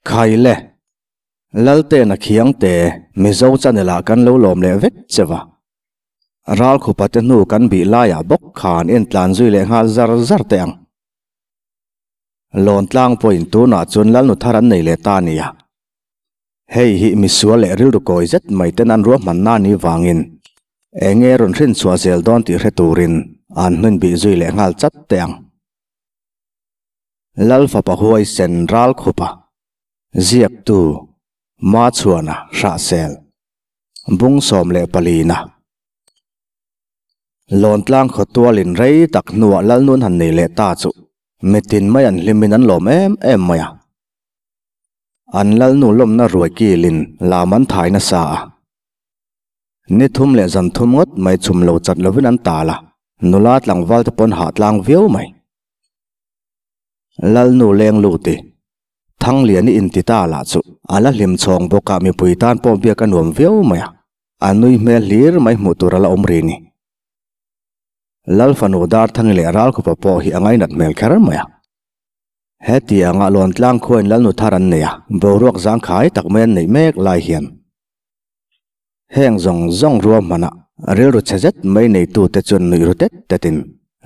Khaile, Laltena Khiangte, Mizo channel ah kan lo lawm leh vek che va. Ralkhupa te hnu kan bih laiah bawk khan en tlan zui leh nghal zar zar teh ang. Lawntlang pawhin tunah chuan Lalnu thar an nei leh ta a nia. Hei hi misual leh rilru kawi zet mai ten an ruahmanna ni vangin eng nge rawn hrin chhuah zel dawn tih hre turin an hnun bih zui leh nghal chat teh ang. Lal fapa huaisen Ralkhupa, Ziaktu, Machhuana Hrahsel, Bung 14na. Lawntlang khawtualin rei tak hnuah Lalnun han nei leh ta chu mitin mai an hlimin an lawm em em mai a. An lalnu lawmna ruai kilin lam an thai nasa a. Ni thum leh zan thum ngawt mai chhum lo chat lovin an tal a, nula tlangval te pawn hah tlang viau mai. Lalnu leng luti, Thangliani inti ta lah chu a la hlim chhawng bawk a mipui tan pawh biak a nuam viau mai a, a nui hmel hlir mai hmuh tur a la awm rih ni. Lal fanu Darthangi leh Ralkhupa pawh hi a ngainat hmel kher mai a. Hetianga Lawntlang khuain Lalnu thar an nei a, boruak zangkhai tak mai an neih mek lai hian heng zawng zawng ruahmana rilru chhe zet mai neitute chuan nuih ru tet tetin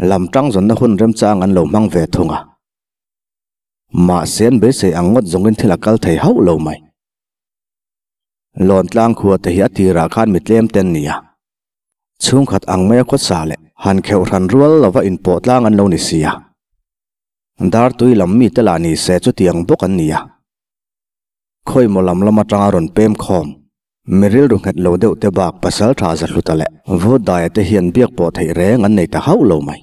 lam tang zawnna hun remchang an lo hmang ve thung a. Mahse an beisei ang ngawt zawngin thil a kal thei hauh lo mai. Lawntlang khua te hi a tirah khan mi tlem ten nia. Chhungkhat ang maia khawsa leh han kheuh hran rual lova inpawh tlang an lo ni si a. Dartui lam mite lah ni se chutiang bawk an ni a. Khawimaw lam lam atanga rawn pem khawm, mi rilru nghet lo deuh te bak pasal tha za hluta leh Vawdaia te hian biak pawh theih reng an nei ta hauh lo mai.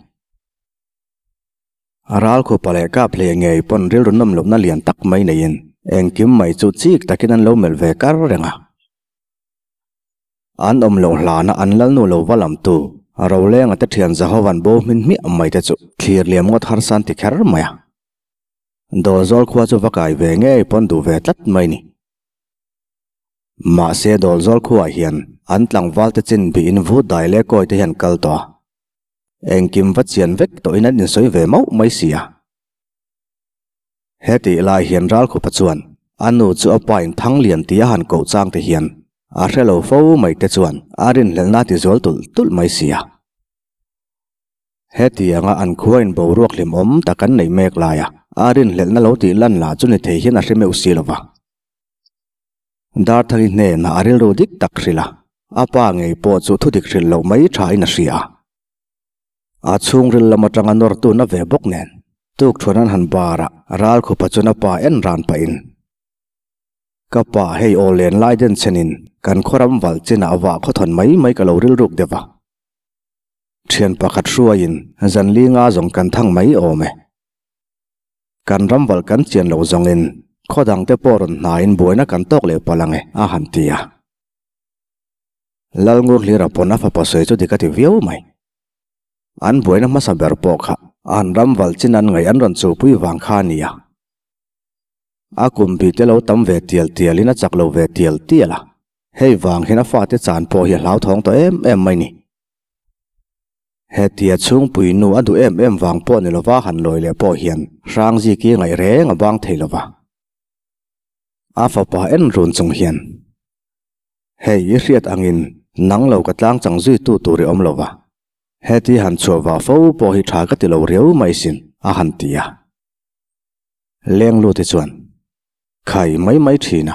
Ralkhupa leh Kaphlei ngei pawn rilru nawm lohna lian tak mai neiin engkim mai chu chik takin an lo melh ve kar reng a. An awm loh hlana an lalnu lo va lamtu Rolenga te thian Jehova'n bo hmin hmiah mai te chu thlir liam ngawt harsa an ti kher mai a. Dawlzawl khua chu va kai ve ngei pawn duh ve tlat mai ni. Mahse Dawlzawl khuaah hian an tlangval te chin bihin vut dai leh kawi te hian kal tawh a. Engkim va chian vek tawhin an insawi ve mauh mai si a. Hetih lai hian Ralkhupa chuan a nu chu a pa in Thanglian tih a han koh chang te hian a hre lo fo mai te chuan a rinhlelhna a ti zual tulh tulh mai si a. Hetianga an khua in boruak hlimawm tak an neih mek laia a rinhlelhna lo tih lan lah chu ni thei hian a hre meuh si lo va. Darthangi hnenah a rilru dik tak hrilh a, a pa ngei pawh chu thudik hrilh loh mai thain a hria. A chhungril lam atanga nawrtu na ve bawk nen tuk thuan an han bar a, Ralkhupa chuan a pa en ran pahin, Ka pa hei aw len lai den chhenin kan khawram val chinah vah khawthawn mai mai ka lo rilruk deuh a. Thian pakhat hruaiin zan li nga zawng kan thang mai awm e. Kan ram valh kan chian loh zawngin khaw dangte pawh rawn hnaiin buaina kan tawk leh palh ang e, a han ti a. Lalngur hlira pawn a fapa sawi chu dik a ti viau mai. An buaina hmasa ber pawh kha an ram valh chin an ngaih an rawn chuhpui vang kha a ni a. A kum bi te lo tam ve tial tialin a chak lo ve tial tial a, hei vang hian a fate chan pawh hi a hlauthawng tawh em em mai ni. Hetia chhungpui nu a duh em em vang pawh ni lova han lawi leh pawh hian Hrangziki ngaih reng a bang thei lova. A fapa en run chung hian. Hei i hriat angin nang lo ka tlang chang zui tu tur i awm lo va, heti han chhuah vah fo pawh hi tha ka ti lo riau mai sin, a han ti a. Lenglu te chuan, Khai mai mai thin a,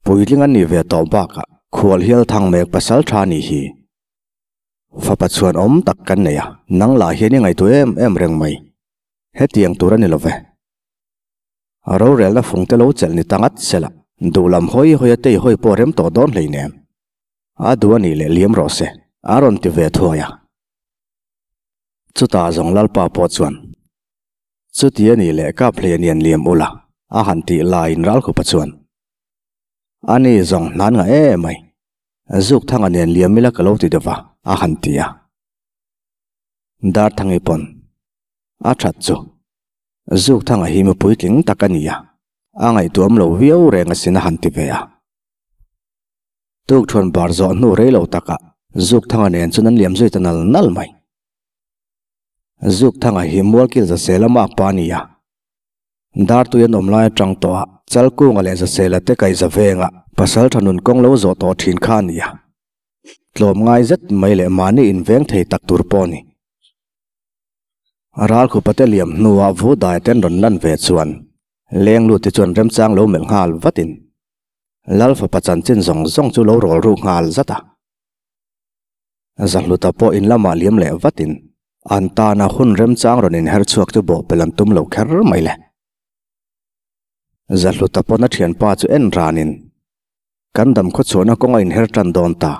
puitling an nih ve tawh bakah khual hial thang mek pasal tha nih hi. Fapa chhuan awm tak kan nei a, nang lah hian i ngaihtuah em em reng mai. Hetiang tur a ni lo ve. A rorelna fung te lo chelh ni ta ngat sela, duhlam hawi hawi a tei hawi pawh rem tawh dawn hleinem. A duh a nih leh liam rawh se, a rawn ti ve thuai a. Chutah zawng Lalpa pawh chuan, Chuti a nih leh kap hlei a nian liam ula, a han tih laiin Ralkhupa chuan, A ni zawng hnan nga em mai, Zukthanga nen liam ila ka lo ti deuh va, a han ti a. Darthangi pawn, A that chu. Zukthanga hi mi puitling tak a ni a, a ngaihtuam lo viau reng asin a han ti ve a. Tukthuan bar zawh hnu rei lo takah Zukthanga nen chuan an liam zui ta nal nal mai. Zukthanga hi Mualkil Zasela mak pa a ni a. Dartui an awm lai atang tawh a, Chalkunga leh Zasela te kaihza venga pasaltha nun kawng lo zawh tawh thin kha a ni a. Tlawm ngai zet mai leh mahni inveng thei tak tur pawh a ni. Ralkhupa te liam hnuah vu dai ten rawn lan ve chuan lenglut te chuan remchang lo melh nghal vatin Lalfapa chanchin zawng zawng chu lo rawl ruk nghal zat a. Zahluta pawh in lamah liam leh vatin an tana hun remchang rawn inher chhuak chu bawhpelh an tum lo kher mai le. Zahluta pawn a thianpa chu en ranin kan dam khawchhuahna kawng a inher tan dawn ta.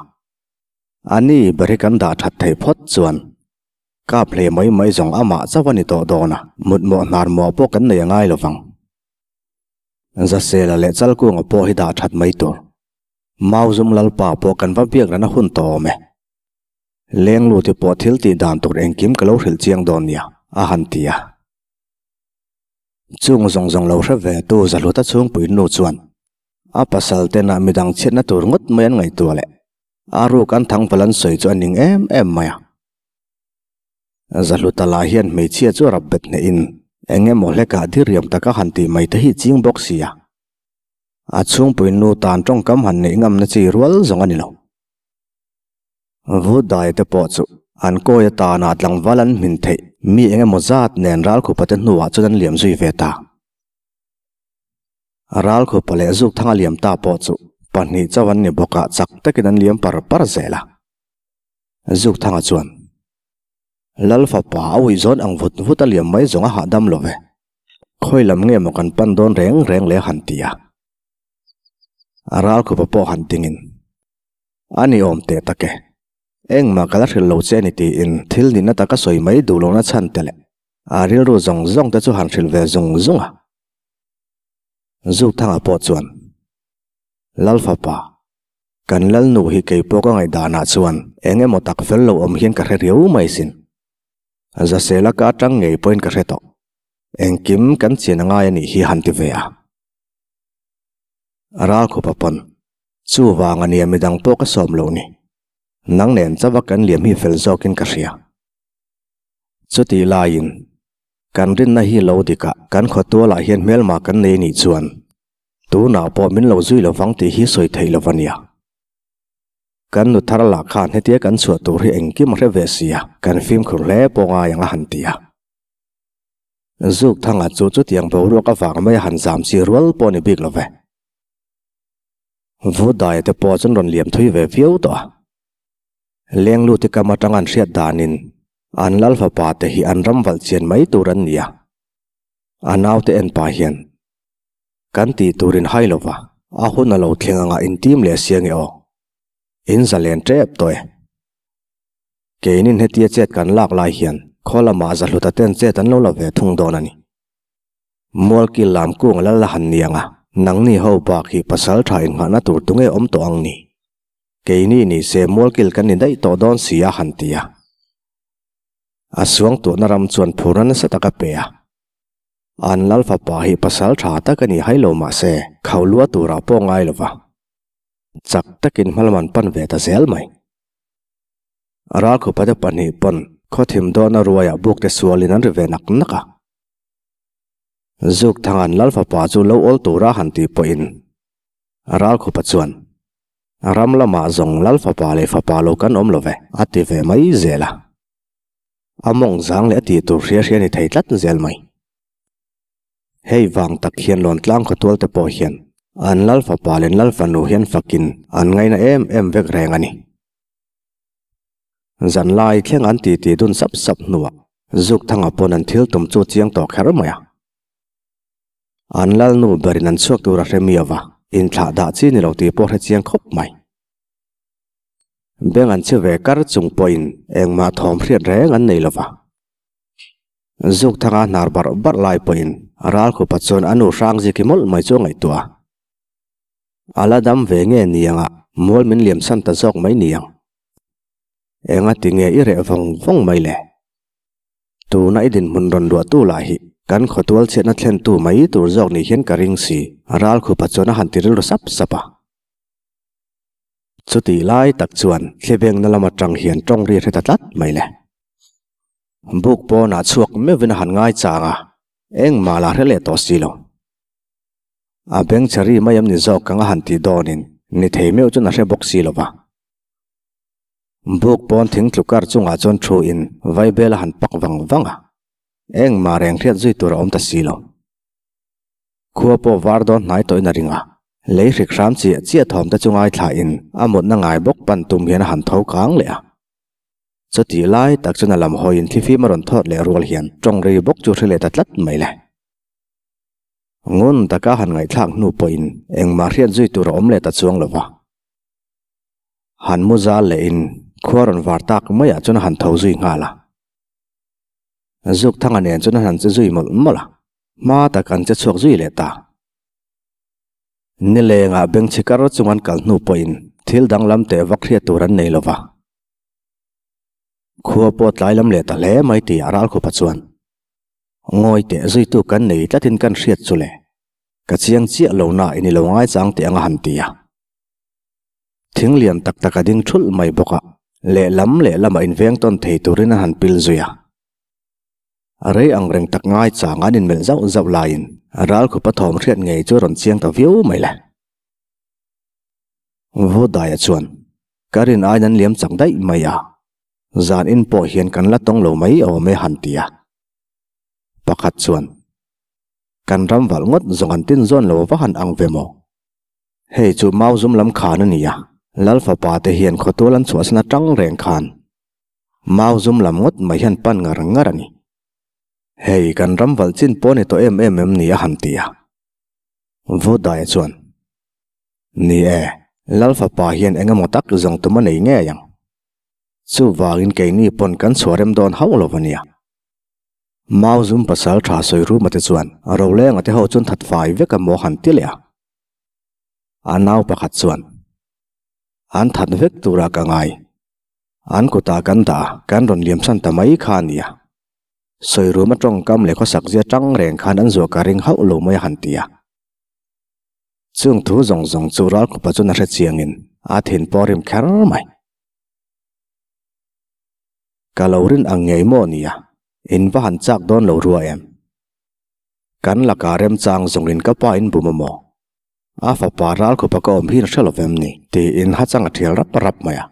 A ni ber hi kan dah that theih phawt chuan kap hle mai mai zawng amah chauh a ni tawh dawn a, mutmawh hnar muah pawh kan nei a ngai lovang. Zasela leh Chalkunga pawh hi dah that mai tur. Mauzum Lalpa pawh kan va biak rana hun tawh awm e. Lengluti pawh thil tih dan tur engkim ka lo hrilh chiang dawn nia, a han ti a. Chung zawng zawng lo hre ve tu Zahluta chhungpui nu chuan a pasal tena midang chhiatna tur ngawt mai an ngaihtuah leh a ruk an thang pal an sawi chu a ning em em mai a. Zahluta lah hian hmeichhia chu a rap bet hnehin eng emaw hlekah diriam taka han tih mai te hi ching bawk sia. A chhungpui nu tan tawngkam han neih ngamna chi rual zawng a ni lo. Vudai te pawh chu an kawi atana tlangval an hmin theih mi eng emaw zat nen ralkhupa te hnuah chuan an liam zui ve ta. Ralkhupa leh Zukthanga liam ta pawh chu pahnih chauh an ni bawk a, chak takin an liam par par zel a. Zukthanga chuan, Lal fapa a ui zawn ang vut vut a liam mai zawng a hahdam lo ve. Khawi lam nge maw kan pan dawn reng reng le han ti a. Ralkhupa pawh han tingin, A ni awm teh tak e. Engmah ka la hrilh lo che a ni tiin thil nihna taka sawi mai duh lohna chhan te leh a rilru zawng zawng te chu han hrilh ve zung zung a. Zukthanga pawh chuan, Lal fapa, kan Lalnu hi kei pawh ka ngaihdanah chuan eng emaw tak fel lo awm hian ka hre riau mai sin. Zasela ka atang ngei pawhin ka hre tawh. Engkim kan chian a ngai a nih hi han ti ve a. Ralkhupa pawn, Chuvang a nia midang pawh ka sawm lo ni. Nang nen chauha kan liam hi fel zawkin ka hria. Chutih laiin, kan rinna hi lo dikah kan khawtualah hian hmelma kan nei nih chuan tunah pawh min lo zui lovang tih hi sawi theih lo a nia. Kan nu thar lah khan hetia kan chhuah tur hi engkim a hre ve sia, kan fimkhur hle pawh ngai ang a han ti a. Zukthanga chu chutiang boruak avang mai a han zam chi rual pawh a ni bik lo ve. Vudaia te pawh chuan rawn liam thui ve viau tawh a. Lengluti kam atang an hriat danin an lal fapa te hi an ram valh chian mai tur an ni a. A naute en pah hian, Kan tih turin hai lova, a hun a lo thleng anga intim leh sia nge aw. In zalen tep tawh e. Keinin hetia chet kan lak lai hian khaw lamah zahluta ten chet an lo la ve thung dawn a ni. Mualkil lam kung lal la han ni ang a, nangni ho bak hi pasal tha inngahna tur tunge awm tawh ang ni? Keini ni se mualkil kan ni daih tawh dawn si a han ti a. A suangtuahna ram chuan phurna nasa tak a pe a. An lal fapa hi pasal tha tak a ni hai lo mah se, khaulua turah pawh ngai lo va. Chak takin hmalman pan ve ta zel mai. Ralkhupate pahnih pawn khawthim dawna ruaiah bukte sualin an ri ve nak nak a. Zukthanga'n Lal fapa chu lo awl tura han tih pawhin Ralkhupa chuan, Ram lamah zawng Lal fapa leh fapa lo kan awm lo ve, a ti ve mai zel a. A mawng zang leh a tih tur hria hria ni thei tlat zel mai. Hei vang tak hian Lawntlang khawtual te pawh hian an Lal fapa leh Lal fanu hian fakin an ngaina em em vek reng a ni. Zanlai thleng an titi dun sap sap hnuah Zukthanga pawn an thil tum chu chiang tawh kher mai a. An lalnu berin an chhuak tur a hre miau a, inthlah dah chi ni lo tih pawh hre chiang khawp mai. Beng an che ve kar chung pawhin engmah thawm hriat reng an nei lo va. Zukthanga hnar barh barh lai pawhin Ralkhupa chuan a nu Hrangziki mawlh mai chu a ngaihtuah a. A la dam ve nge niang a, mual min liam san ta zawk mai niang. Enga ti nge i reh vawng vawng mai le? Tuna i dinhmun rawn luahtu lah hi kan khawtual chhiatna thlentu mai tur zawk ni hian ka ring si, Ralkhupa chuan a han ti rilru sap sap a. Chutih lai tak chuan thlivengna lam atang hian tawng ri hre ta tlat mai le. Buk pawnah chhuak meuhin a han ngai chang a. Engmah la hre leh tawh si lo. A beng chhe ri mai am ni zawk kang a han tih dawnin ni thei meuh chuan a hre bawk si lo va. Buk pawn thing tlu kar chungah chuan thu in vaibel a han pak vang vang a. Engmah reng hriat zui tur a awm ta si lo. Khua pawh var dawn hnai tawhin a ring a. Lei hrik hram chiah chiah thawm te chu ngaithla in a mutna ngai bawk pan tum hian a han tho kang leh a. Chutih lai tak chuan a lam hawiin thifim a rawn thawt leh rual hian tawng ri bawk chu hre leh ta tlat mai le. Ngun taka han ngaihthlak hnu pawhin engmah hriat zui tur a awm leh ta chuang lo va. Han mu zal lehin khua rawn var tak maiah chuan a han tho zui nghal a. Zukthanga nen chuan a han che zui mawlh mawlh a, hma tak an che chhuak zui leh ta. Nilengah bengchhi kar chung an kal hnu pawhin thil danglam teh vak hriat tur an nei lo va. Khua pawh tlai lam leh ta hle mai tih a ral khupa chuan ngawi teh zuitu kan nei tlatin kan hriat chu le, ka chiang chiah lo na in i lo ngaichang teh anga han ti a. Thing lian tak tak a ding thulh mai bawk a, lehlam lehlamah inveng tawn thei turin a han pil zui a. A rei ang reng tak ngaichang an inmelh zauh zauh laiin ral khupa thawm hriat ngei chu a rawn chiang ta viau mai le. Vudaia chuan, Ka rin aiin an liam chak daih mai a, zan in pawh hian kan la tawng lo mai awm e han ti a. Pakhat chuan, Kan ram valh ngawt zawng an tin zawn lo va han ang ve maw? Hei chu mau zum lam khan a ni a, Lal fapa te hian khawtual an chhuahsan atang reng khan mau zum lam ngawt mai hian pan ngar ngar a ni. Hei kan ram valh chin pawh a ni tawh em em em ni a han ti a. Vudaia chuan, Ni e, Lal fapa hian eng emaw tak zawng tum a nei ngei ang. Chuvangin keini pawn kan chhuah rem dawn hauh lo a nia. Mau zum pasal tha sawi ruma te chuan Rolenga te ho chuan that fai vek a maw han ti leh a. A nau pakhat chuan, An that vek tura ka ngai. An kutah kan dah a, kan rawn liamsan ta mai kha a nia. Sawi ruma tawngkam leh khawsak zia tang reng khan an zuah ka ring hauh lo mai a han ti a. Chung thu zawng zawng chu Ralkhupa chuan a hre chiangin a thin pawh a rim kher mai. Ka lo rin ang ngei maw nia, in va han chak dawn lo rua em? Kan lakah remchang zawngin ka pa in bum a maw? A fapa Ralkhupa ka awm hi in hre lo vem ni? Tiin hachang a thial rap rap mai a.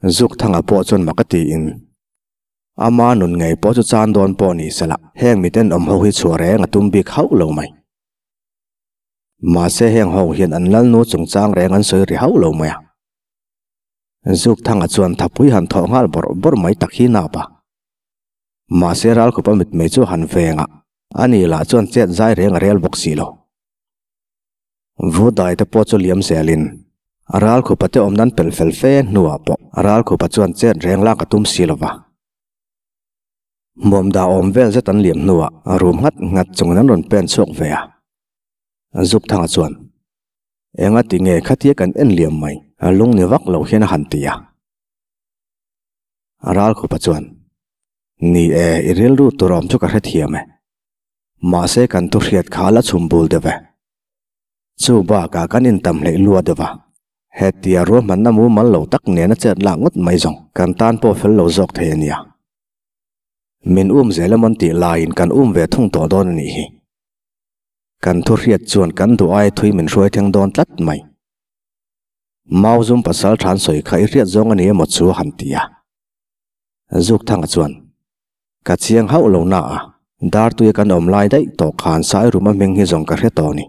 Zukthanga pawh chuan mak a tiin, ama nun ngei pawh chu chan dawn pawh ni sela, heng miten awm ho hi chhuah reng a tum bik hauh lo mai. Mahse heng ho hian an lalnu chungchang reng an sawi ri hauh lo mai a. Zukthanga chuan thapui han thawh nghal bawrh bawrh mai tak hi nap a. Mahse Ralkhupa mitmei chu han veng a, ani lah chuan chet zai reng a rel bawk si lo. Vudai te pawh chu liam zelin Ralkhupa te awm nan pel fel fe hnuah pawh Ralkhupa chuan chet reng lak a tum si lo va. Hmuam dah awm vel zet an liam hnuah rum nghat nghat chungin an rawn pen chhuak ve a. Zukthanga chuan Enga ti nge khatia kan en liam mai, a lung ni vak loh hian a han ti a. A ral khupa chuan, Ni e, i rilru tur awm chu ka hrethiam e. Mahse kan thu hriat kha a la chhum bul deuh e. Chu bakah kan intam hleih lua deuh a. Hetia ruahmanna mumal lo tak nena chet lak ngawt mai zawng kan tan pawh fel lo zawk thei a nia. Min um zel emawn tih laiin kan um ve thung tawh dawn a nih hi. Kan thu hriat chuan kan duh aia thui min hruai thleng dawn tlat mai. Mau zum pasal than sawi kha i hriat zawng a ni emaw chu a han ti a. Zukthanga chuan, Ka chiang hauh lo na a, Dartuia kan awm lai daih tawh khan Sairuma hming hi zawng ka hre tawh ni.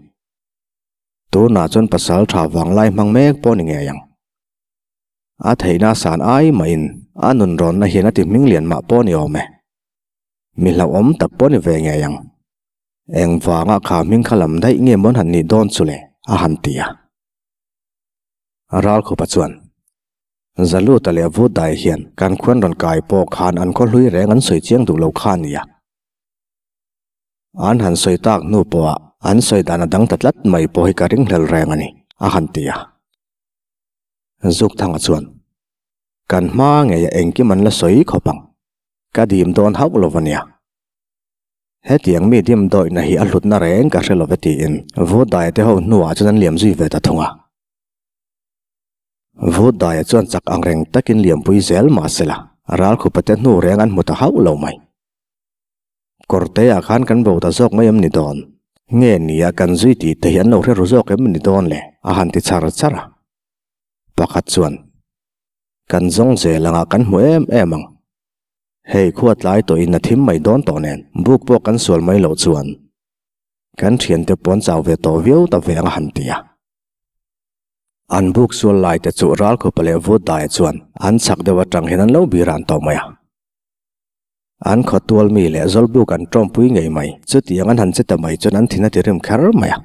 Tunah chuan pasal tha vang lai hmang mek pawh ni ngei ang. A theihna san ai mahin a nun rawnna hian a ti hming lian mah pawh ni awm e. Mi hlauhawm tak pawh ni ve ngei ang. Engvanga kha hming kha lam daih nge mawn han nih dawn chu le? a han ti a. Ralkhupa chuan, Zaluta leh Vutdai hian kan khuan rawn kai pawh khan an khaw hlui reng an sawi chiang duh lo kha a nia. An han sawi tak hnu pawha an sawi dan a dang ta tlat mai pawh hi ka ringhlel reng a ni, a han ti a. Zukthanga chuan, Kan hma ngeia engkim an la sawi khawp ang, ka dim dawn hauh lo a nia. Hetiang mi dimdawihna hi a hlutna reng ka hre lo ve tiin Vutdaia te ho hnuah chuan an liam zui ve ta thung a. Vutdaia chuan chak ang reng takin liampui zel mah sela, Ralkhupa te hnu reng an hmu ta hauh lo mai. Kawrte ah khan kan bo ta zawk mai em ni dawn? Nge nia kan zui tih te hi an lo hre ru zawk em ni dawn le? A han ti char char a. Pakhat chuan, Kan zawng zel anga kan hmu em em ang. Hei khua tlai tawhin a thim mai dawn tawh nen buk pawh kan sual mai loh chuan kan thiante pawn chau ve tawh viau ta ve ang a han ti a. An buk sual lai te chu Ralkhupa leh Vutdaia chuan an chhak deuh atang hian an lo biran tawh mai a. An khawtual mi leh Zawlbuk an tawmpui ngei mai. Chutiang an han che ta mai chuan an thin a ti rim kher mai a.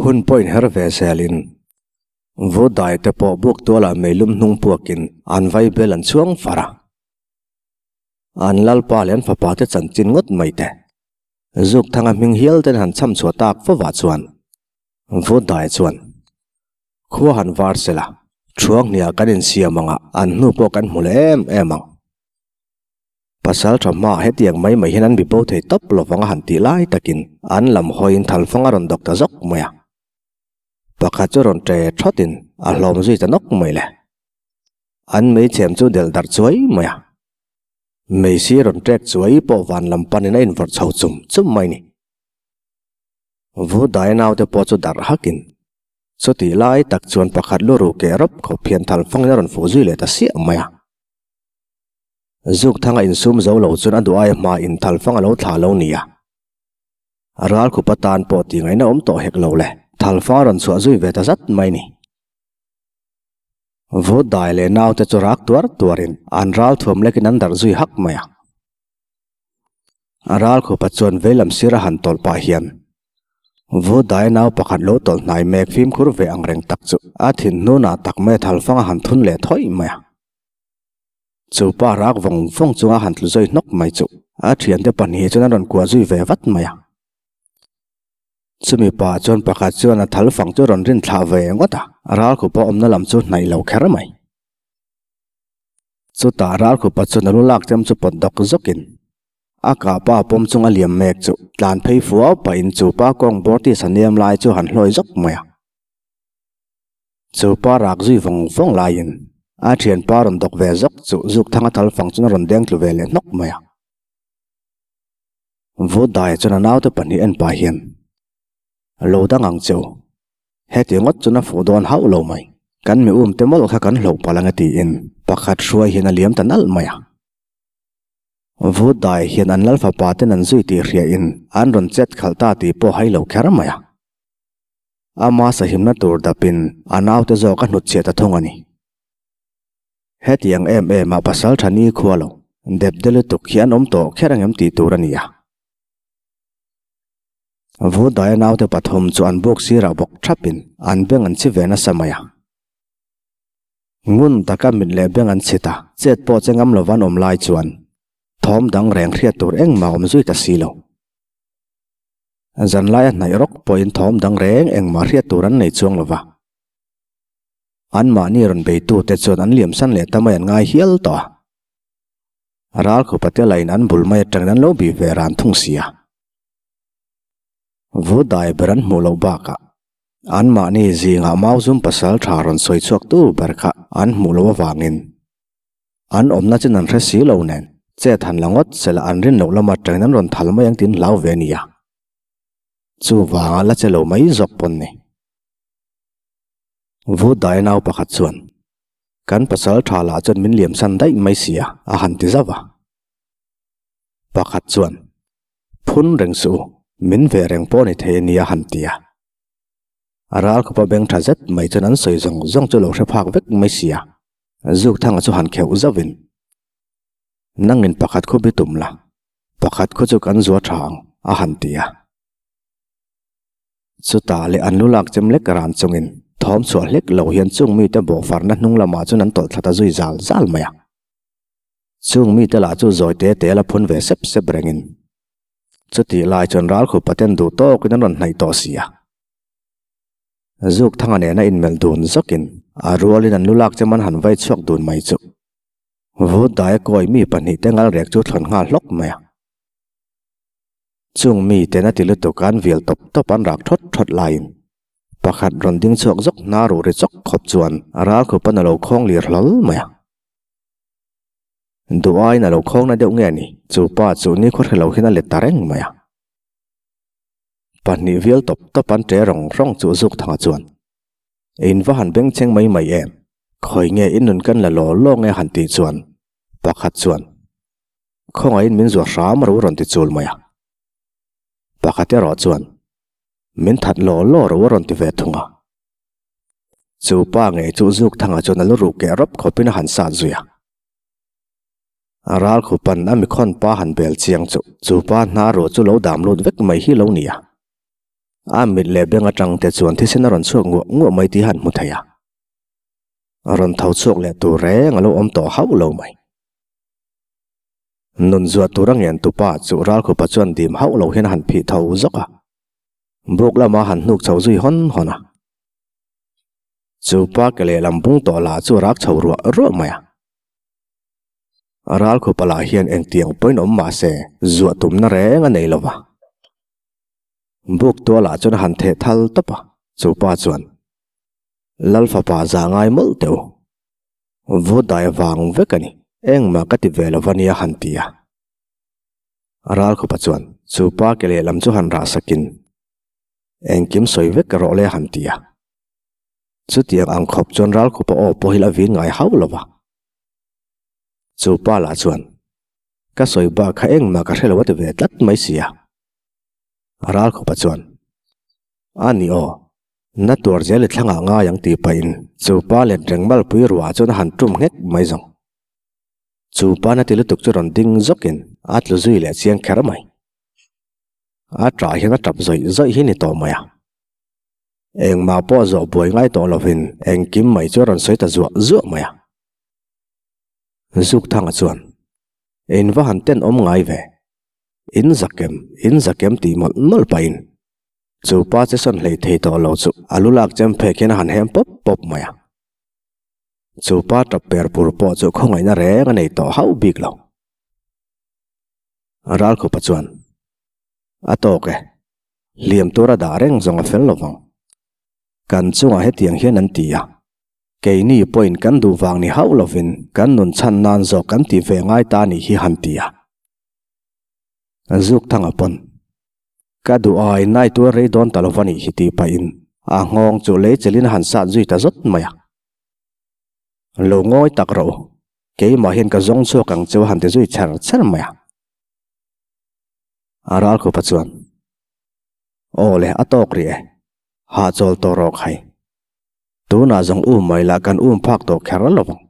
Hun pawh inher ve zelin Vudai te pawh buk tualah meilum hnung puakin an vaibel an chhuang far a. An lalpa leh an fapa te chanchin ngawt mai te. Zukthanga hming hial ten han chham chhuah tak fovah chuan Vudai chuan Khua han var sela, thuang hniah kan insiam anga an hnu pawh kan hmu leh em em ang. Pasal tha hmaah hetiang mai mai hian an bi bo thei tawp lovang a han tih lai takin an lam hawiin thalfang a rawn dawk ta zawk mai a. Pakhat chu rawn ṭe thawtin a hlawm zui ta nawk mai le. An meichhem chu delh darh chuai mai a. Meisi rawn ṭek chuai pawh van lam panin a invawrh chho chum chum mai ni. Vudai naute pawh chu darh hakin Chutih lai tak chuan pakhat lu ru keh rawp khawp hian thalfangin a rawn fuh zui leh ta siah mai a. Zukthanga insum zo lo chuan a duh aia hmain thalfang a lo thlah lo nia. Ral khup atan pawh tih ngaihna awm tawh hek lo le, thalfang a rawn chhuah zui ve ta zat mai ni. Vut dai leh naute chu rak tuar tuarin an ral thuam lekin an darh zui hak mai a. A ral khupa chuan veilam sir a han tawlh pah hian Vudai nau pakhat lo tawlh hnai mek fimkhur ve ang reng tak chu a thin hnunah tak mai a thalfang a han thun leh thawih mai a. Chu pa rak vawng vawng chunga han tlu zui hnawk mai chu a thiante pahnih chuan an rawn kuah zui ve vat mai a. Chumi pa chuan pakhat chuan a thalfang chu rawn rin thlah ve ngawt a, ral khupa awmna lam chu hnaih lo kher mai. Chutah Ralkhupa chuan a lu lak chem chu pawt dawk zawkin a kah pa pawm chung a liam mek chu tlan phei fuau pahin chu pa kawng bawr tisa hniam lai chu han hlawi zawk mai a. Chu pa rak zui vawng vawng laiin a thianpa rawn dawk ve zawk chu Zukthanga thal fang chuan a rawn deng tlu ve leh hnawk mai a. Vutdaia chuan a naute pahnih en pah hian lo dang ang che u. Heti ngawt chuan a fuh dawn hauh lo mai. Kan mi um te mawlh kha kan hloh palh ang e tiin pakhat hruai hian a liam ta nalh mai a. Vutdai hian an lal fapa ten an zui tih hriain an rawn chet khalh ta tih pawh hai lo kher mai a. Ama sahimna tur dapin a naute zawk a hnutchhiah ta thung a ni. Hetiang em em ah pasal tha ni khua lo dep de lutuk hi an awm tawh kher ang em tih tur a ni a. Vudai naute pathum chu an buk sirah bawk thapin an beng an chhi ve nasa mai a. Ngun taka mit leh beng an chhit a, chet pawh che ngam lova an awm lai chuan thawm dang reng hriat tur engmah awm zui ta si lo. Zanlaia hnaih rawk pawhin thawm dang reng engmah hriat tur an nei chuang lova. Anmahni rawn beitute chuan an liamsan leh ta mai an ngai hial tawh a. Ralkhupa te lain an bul mai atangin an lo bih ve ran thung si a. Vudai ber an hmuh loh bakah anmahni zingah Mauzum pasal tha rawn sawi chhuak tu ber kha an hmuh loh avangin an awmna chin an hre si lo nen chet han la ngawt sela an rin loh lama atangin an rawn thal mai ang tiin hlau ve a nia. Chuvanga la che lo mai zawk pawn ni. Vudai nau pakhat chuan kan pasal tha lah chuan min liamsan daih mai sia a han ti zauh a. Pakhat chuan, Phun reng suh u, min ve reng pawh ni thei a nia han ti a. A ral khawpa beng tha zet mai chuan an sawi zawng zawng chu lo hre phak vek mai sia. Zukthanga chu han kheuh zauhin, Nangin pakhat khu bi tum la, pakhat khu chu kan zua tha ang, a han ti a. Chutah leh an lu lak chem lek ran chungin thawm chhuah hlek lo hian chung mite bawhfarna hnung lamah chuan an tawlh thla ta zui zal zal mai a. Chung mite lah chu zawi te te la phun ve sep sep rengin chutih lai chuan Ralkhupa ten duh tawkin an rawn hnaih tawh si a. Zukthanga nena inmelh dun zawkin a rualin an lu lak chem an han vai chhuak dun mai chu Vutdaia kawi mi pahnih te ngal rek chu thlawn nghal hlawk mai a. Chung mi ten a ti lutuk an vil tawp tawp an rak thawt thawt laiin pakhat rawn ding chhuak zawk hna ruh ri chawk khawp chuan Ralkhupa'n a lo khawng lir hlawl mai a. Duh aiin a lo khawng na deuh nge ni, chu pa chu nikhua hre lo hian a let ta reng mai a. Pahnih vial tawp tawp an ṭe rawng rawng chu zuk thanga chuan, In va han beng cheng mai mai em? Khawi nge in nun kan la law law nge han tih chuan pakhat chuan, Khawngaihin min zuah hram ro rawn ti chul mai a. Pakhat erawh chuan, Min that law law ro a rawn ti ve thung a. Chu pa ngei chu zuk thanga chuan a lu ruh keh rawp khawpin a han sat zui a. A ral khupan a mikhawn pa han bel chiang chu chu pa hna ruah chu lo dam lut vek mai hi lo ni a. A mit leh beng atang te chuan thisen a rawn chhuak nguah nguah mai tih a han hmu thei a. A rawn tho chhuak leh tur reng a lo awm tawh hauh lo mai. Nun zuah tur a ngen tupa chu ral khupa chuan dim hauh lo hian a han phih tho zawk a. Buk lama han hnuk chho zui hawn hawn a. Chu pa ke lehlam bung tawh lah chu a rak chho ruah ruah mai a. A ral khupa lah hian engtiang pawhin awm mah se zuah tumna reng a nei lo va. Buk tualah chuan a han theh thal tawp a, chu pa chuan, Lal fapa za ngai mawlh teh u. Vu dai vang vek a ni, engmah ka ti ve lo va nia han ti a. A ral khupa chuan chu pa ke lehlam chu han rah sakin, Engkim sawi vek rawh le han ti a. Chutiang ang khawp chuan ral khupa aw pawh hi la vin ngai hauh lo va. Chu pa lah chuan, Ka sawi bak kha engmah ka hre lo a ti ve tlat mai si a. Ral khupa chuan, A ni aw, na tuar zel i thlangah ngai ang tih pahin chu pa let reng malpui ruah chuan a han tum nghek mai zawng. Chu pa na ti lutuk chu rawn ding zawkin a tlu zui leh chiang kher mai. A ṭah hian a ṭap zawih zawih hi ni tawh mai a. Engmah pawh zawh buai ngai tawh lovin engkim mai chu a rawn sawi ta zuah zuah mai a. Zukthanga chuan, In va han ten awm ngai ve. In zakem, in zakem tih mawlh mawlh pahin chu pa che sawn hlei thei tawh lo chu a lu lak chem phek hian a han hem pawp pawp mai a. Chu pa tap per pur pawh chu khawngaihna reng a nei tawh hauh bik lo. Ralkhupa chuan, A tawk e. Hliam tur a dah reng zawng a fel lo vang. Kan chungah hetiang hian an ti a. Keini pawhin kan duh vang ni hauh lovin kan nun chhan nan zawk kan ti ve ngai ta nih hi han ti a. Zukthanga pawn, Ka duh ai nai tuar rei dawn ta lova nih hi tih pahin a nghawng chu lei chelin a han sat zui ta zawt mai a. Lo ngawi tak rawh u, keimah hian ka zawng chhuak ang chu a han ti zui chher chher mai a. A ralkhupa chuan, Aw le, a tawk rih e, hahchawl tawh rawh khai. Tunah zawng um mai lah kan um phak tawh kher lo vang.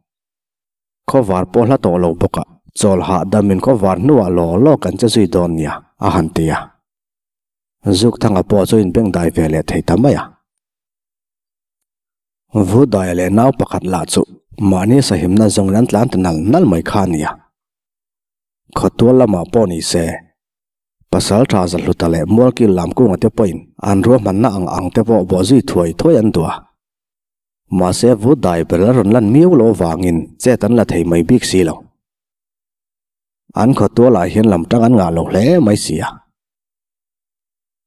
Khawvar pawh hla tawh lo bawk a, chawl hahdam in khawvar hnuah law law kan che zui dawn nia, a han ti a. Zukthanga pawh chu inbengdai ve leh thei ta mai a. Vudaia leh nau pakhat lah chu mahni sahimna zawngin an tlan ta nal nal mai kha a nia. Khawtual lamah pawh ni se, pasal tha Zahluta leh Mualkil Lamkunga te pawhin an ruahmanna ang ang te pawh bawh zui thuai thuai an duh a. Mahse Vudai ber a rawn lan miau loh avangin chet an la thei mai bik si lo. An khawtualah hian lam tang an ngah lo hle mai si a.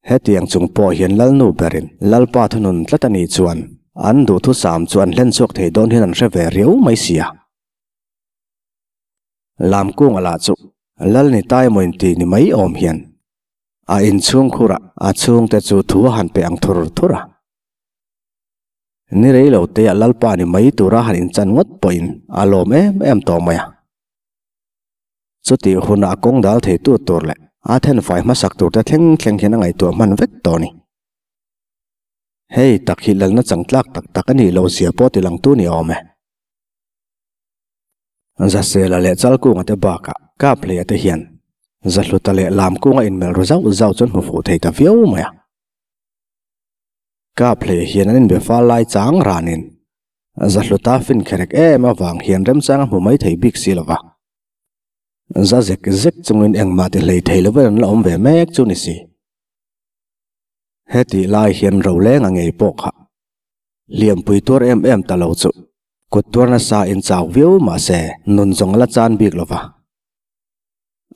Hetiang chung pawh hian Lalnu berin Lalpa thunun tlat a nih chuan an duhthusam chu an hlen chhuak thei dawn hian an hre ve riau mai si a. Lamkunga lah chu Lal ni tai emaw inti ni mai awm hian a inchhung khurah a chhungte chu thu a han pe ang thur thur a. Ni rei lo te a Lalpa ni mai tura han inchan ngawt pawhin a lawm em em tawh mai a. Chutih hunah a kawng dal thei tu tur leh a thenfai hmasak tur te thleng thleng hian a ngaihtuah hman vek tawh a ni. Hei tak hi lalna changtlak tak tak a nih loh zia pawh tilangtu ni awm e. Zasela leh Chalkunga te bakah Kaphleia te hian Zahluta leh Lamkunga inmelh ru zauh zauh chuan hmu fuh thei ta viau mai a. Kaphleia hian an inbe fal lai chang ranin Zahluta fin kherek em avang hian remchang a hmu mai thei bik si lo va. Za zek zek chungin engmah ti hlei thei lovin an la awm ve mek chu ni si. Hetih lai hian Rolenga ngei pawh kha Hliampui tuar em em ta lo chu kut tuar nasa in chau viau mah se nun zawng a la chan bik lo va.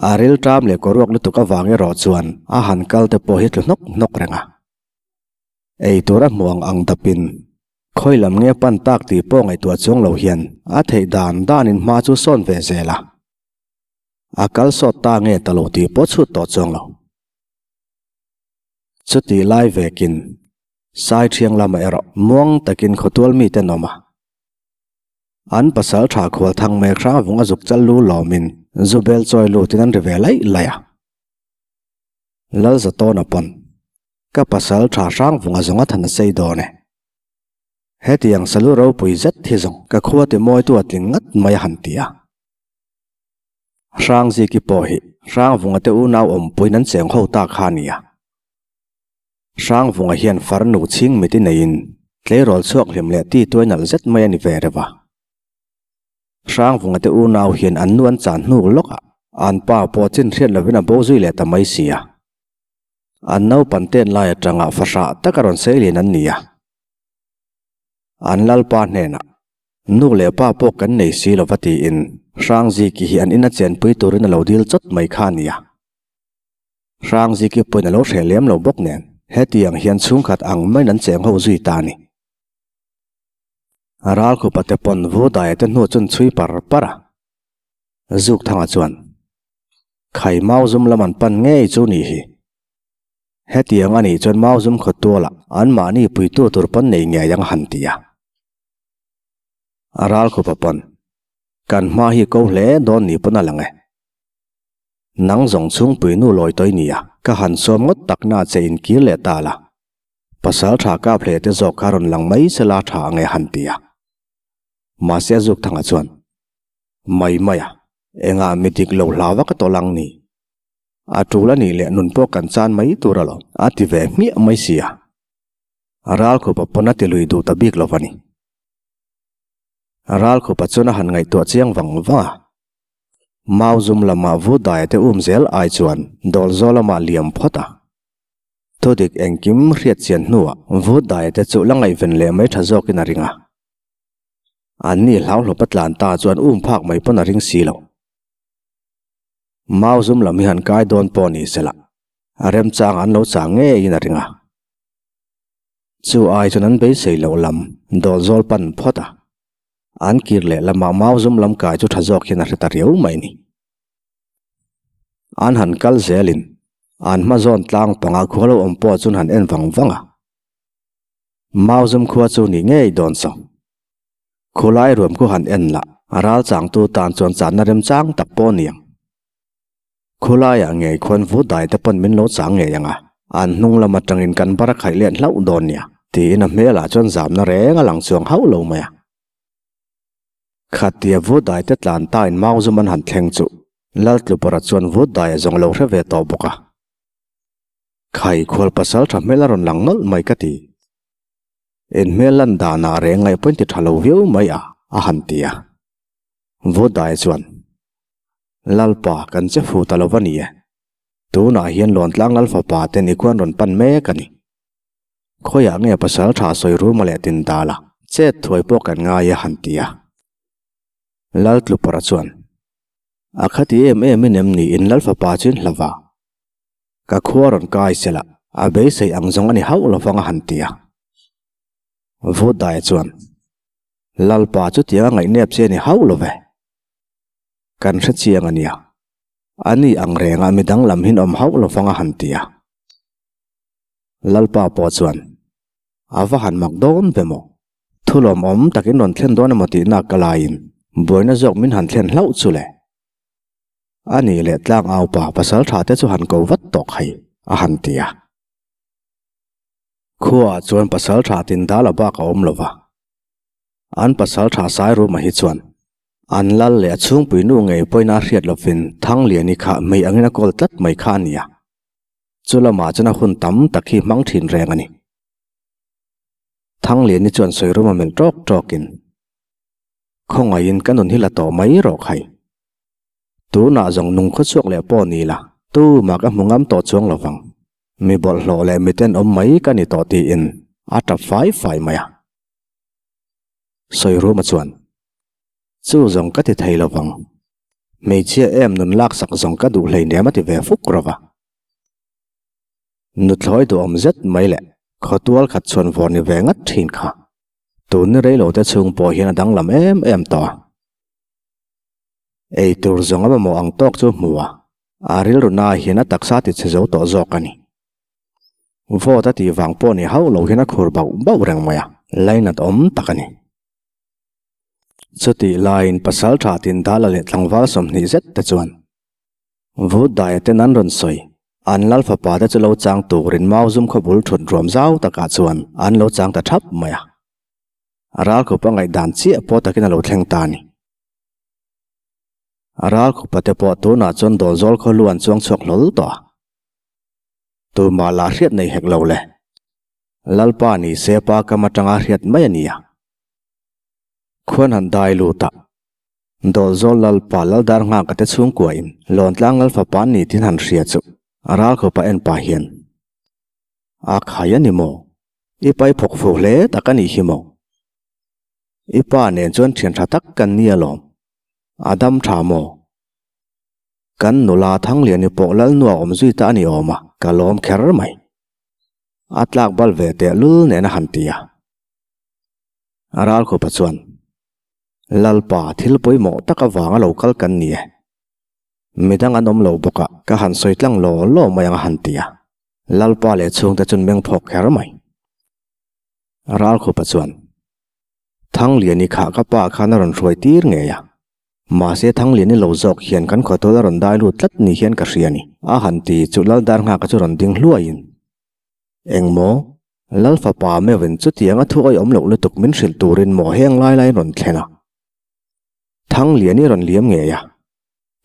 A ril ṭam leh kawruak lutuk avang erawh chuan a han kal te pawh hi tlu hnawk hnawk reng a. Ei tur a hmuh ang ang dapin khawi lam nge pan tak tih pawh ngaihtuah chuang lo hian a theih dan danin hma chu sawn ve zel a. A kal sawt ta nge ta lo tih pawh chhut tawh chuang lo. Chutih lai vekin Sai thiang lamah erawh muang takin khawtual mite an awm a. An pasal tha khual thang mek hrang vung a zuk chal lu lawmin zu bel chawi lutin an ri ve laih laih a. Lalzatawna pawn, Ka pasal tha hrang vunga zawng a than a sei dawn e. Hetiang salu ropui zet hi zawng ka khua ti mawitu a tling ngat mai a han ti a. Hrangziki pawh hi Hrangvunga te unau awmpuiin an cheng ho ta kha a ni a. Hrangvunga hian farnu chhing miti neiin tleirawl chhuak hlim leh ti tuai nalh zet mai a ni ve reuh a. Hrangvunga te unau hian an nu an chan hnu lawkah an pa pawh chin hriat lovin a bo zui leh ta mai si a. An naupan ten lai atanga fahrah taka rawn sei lian an ni a. An lalpa hnenah Nu leh pa pawh kan nei si lova tiin Hrangziki hi an ina chenpui turin a lo dil chawt mai kha a nia. Hrangziki pawhin a lo hreh lem lo bawk nen hetiang hian chhungkhat ang maiin an cheng ho zui ta a ni. Ralkhupa te pawn vu daia te hnu chun chhui par par a. Zukthanga chuan, Khai Mauzum lam an pan ngei chu ni hi. Hetiang a nih chuan Mauzum khawtualah anmahni puitu tur pawn nei ngei ang a han ti a. A ral khupa pawn, Kan hma hi ko hle dawn ni pawn a lang e. Nang zawng chhungpui nu lawi tawi nia, ka han sawm ngawt tak na che in kir leh ta la. Pasal tha kap hle te zawk kha rawn lang mai sela tha ang e han ti a. Mahse a zuk thangah chuan, Mai mai a, engah mi dik lo hlau vak a tawlh ang ni. A tul a nih leh nun pawh kan chan mai tur alawm, a ti ve hmiah mai si a. A ral khupa pawn a ti lui duh ta bik lo va ni. A ral khupa chuan a han ngaihtuah chiang vang vang a. Mau zum lamah vu daia te um zel ai chuan dawl zaw lamah liam phawt a. Thudik engkim hriat chian hnuah vu daia te chu la ngaihven leh mai tha zawkin a ring a. Anni hlauhlawp a tlan ta chuan um phak mai pawn a ring si lo. Mau zum lam hi han kai dawn pawh ni sela a remchang an lo chang ngeiin a ring a. Chu ai chuan an beisei loh lam dawl zawl pan phawt a, an kir leh lamah mau zum lam kai chu tha zawk hian a hre ta riau mai ni. An han kal zelin an hma zawn tlang panga khua lo awm pawh chuan han en vang vang a, mau zum khua chu ni ngei dawn saw. Khulai ruam khu han en lah a ral changtu tan chuan channa remchang tak pawh a ni ang. Khulaiah ngei khuan vu dai te pawn min lo chang ngei ang a, an hnung lam atangin kan bar a khaih let hlauh dawn nia, tiin a hmelah chuan zamna reng a lang chuang hauh lo mai a. Khatia vu dai te tlan tain mau zum an han thleng chu Laltlupara chuan vu dai a zawng lo hre ve tawh bawk a. Khai khual pasal tha hmel a rawn lang nawlh mai ka ti. En hmel lan danah reng ngaih pawhin ti tha lo viau mai a, a han ti a. Vu dai chuan. Lalpa, kan che fu ta lo va ni e. Tunah hian Lawntlang Lal fapa te ni khuan rawn pan mek a ni. Khawiah nge pasal tha sawi ruma leh tin dal a, chet thuai pawh kan ngai e han ti a. Lal Tlupara chuan, A khati em em in em ni in Lal fapa chu in hla va? Ka khua rawn kai sela, a beisei ang zawng a ni hauh lo vang a han ti a. Vutdaia chuan, Lalpa chu tiang a ngaihnep che a ni hauh lo ve. Kan hre chiang a nia. A ni ang rengah mi danglam hin awm hauh lo vang a han ti a. Lalpa pawh chuan, A va han mak dawn ve maw? Thu lawmawm takin rawn thlen dawn emaw tihna ka laiin buaina zawk min han thlen hlauh chu le. A nih leh tlang aupa pasal tha te chu han ko vat tawk hei, a han ti a. Khuaah chuan pasal tha tin dal a bak a awm lo va. An pasal tha Sairuma hi chuan an lal leh a chhungpui nu ngei pawhin a hriat lovin Thangliani kha mei angin a kawl tlat mai kha a ni a. Chu lamah chuan a hun tam tak hi hmang thin reng a ni. Thangliani chuan Sairuma melh tawk tawkin, Khawngaihin ka nun hi la tawh mai rawh khai. Tunah zawng nung khawchhuak leh pawh ni la, tumah ka hmu ngam tawh chuang lo vang. Mi bawlhhlawh leh miten awm mai ka ni tawh tiin a tap fai fai mai a. Sawiruma chuan, Chu zawng ka ti thei lo vang. Hmeichhia em nun laksak zawng ka duh hleinem a ti ve fuk rawh a. Nuthlawi duhawm zet mai leh khawtual khat chhuan vawr ni ve ngat thin kha. Tun ni reilo te chhung pawh hian a danglam em em tawh a. Ei tur zawng a mamawh ang tawk chu hmu a, a rilru na hian a taksa ti chhe zo tawh zawk a ni. Vawt a tih vang pawh ni hauh lo hian a khur bauh bauh reng mai a, lainat awm tak a ni. Chutih laiin pasal tha Tindala leh tlangval 20 zet te chuan Vut daia ten an rawn sawi. An lal fapa te chu lo chang turin mau zum khaw bul thut ruam zau takah chuan an lo chang ta thap mai a. Ralkhupa ngaihdan chiah pawh takin a lo thleng ta a ni. Ralkhupa te pawh tunah chuan Dawlzawl khaw lu an chuang chhuak hlawl tawh a. Tumah lah hriat nei hek lo le. Lalpa ni se pa kam atanga hriat mai a nia. Khuan han dai lut a. Dawlzawl Lalpa Laldar nghak a te chhungkuain Lawntlang Lal fapa an ni tin han hria chu Ralkhupa en pah hian a khai a ni maw? I pai phawk fuh hle tak a nih hi maw? I pa nen chuan thian tha tak kan ni alawm. A dam tha maw? Kan nula Thangliani pawh Lalnua awm zui ta a ni awm a, ka lawm kher mai. A tlak bal ve teh lul nen a han ti a. Ralkhupa chuan, Lalpa, thil pawimawh tak avanga lo kal kan ni e. Midang an awm lo bawk a, ka han sawi tlang law law mai ang a han ti a. Lalpa leh chhungte chuan meng phawk kher mai. Ralkhupa chuan, Thangliani kha ka pa khan a rawn hruai tir ngei a. Mahse Thangliani lo zawk hian kan khawtual a rawn dai lut tlat ni hian ka hria a ni. A han ti chu Laldarnghaka chu rawn ding hluaiin, Engmaw? Lal fapa meuhin chutiang a thu awih awm loh lutuk min hrilh turin maw heng lai lai rawn thlen a. Thanglian i rawn liam ngei a,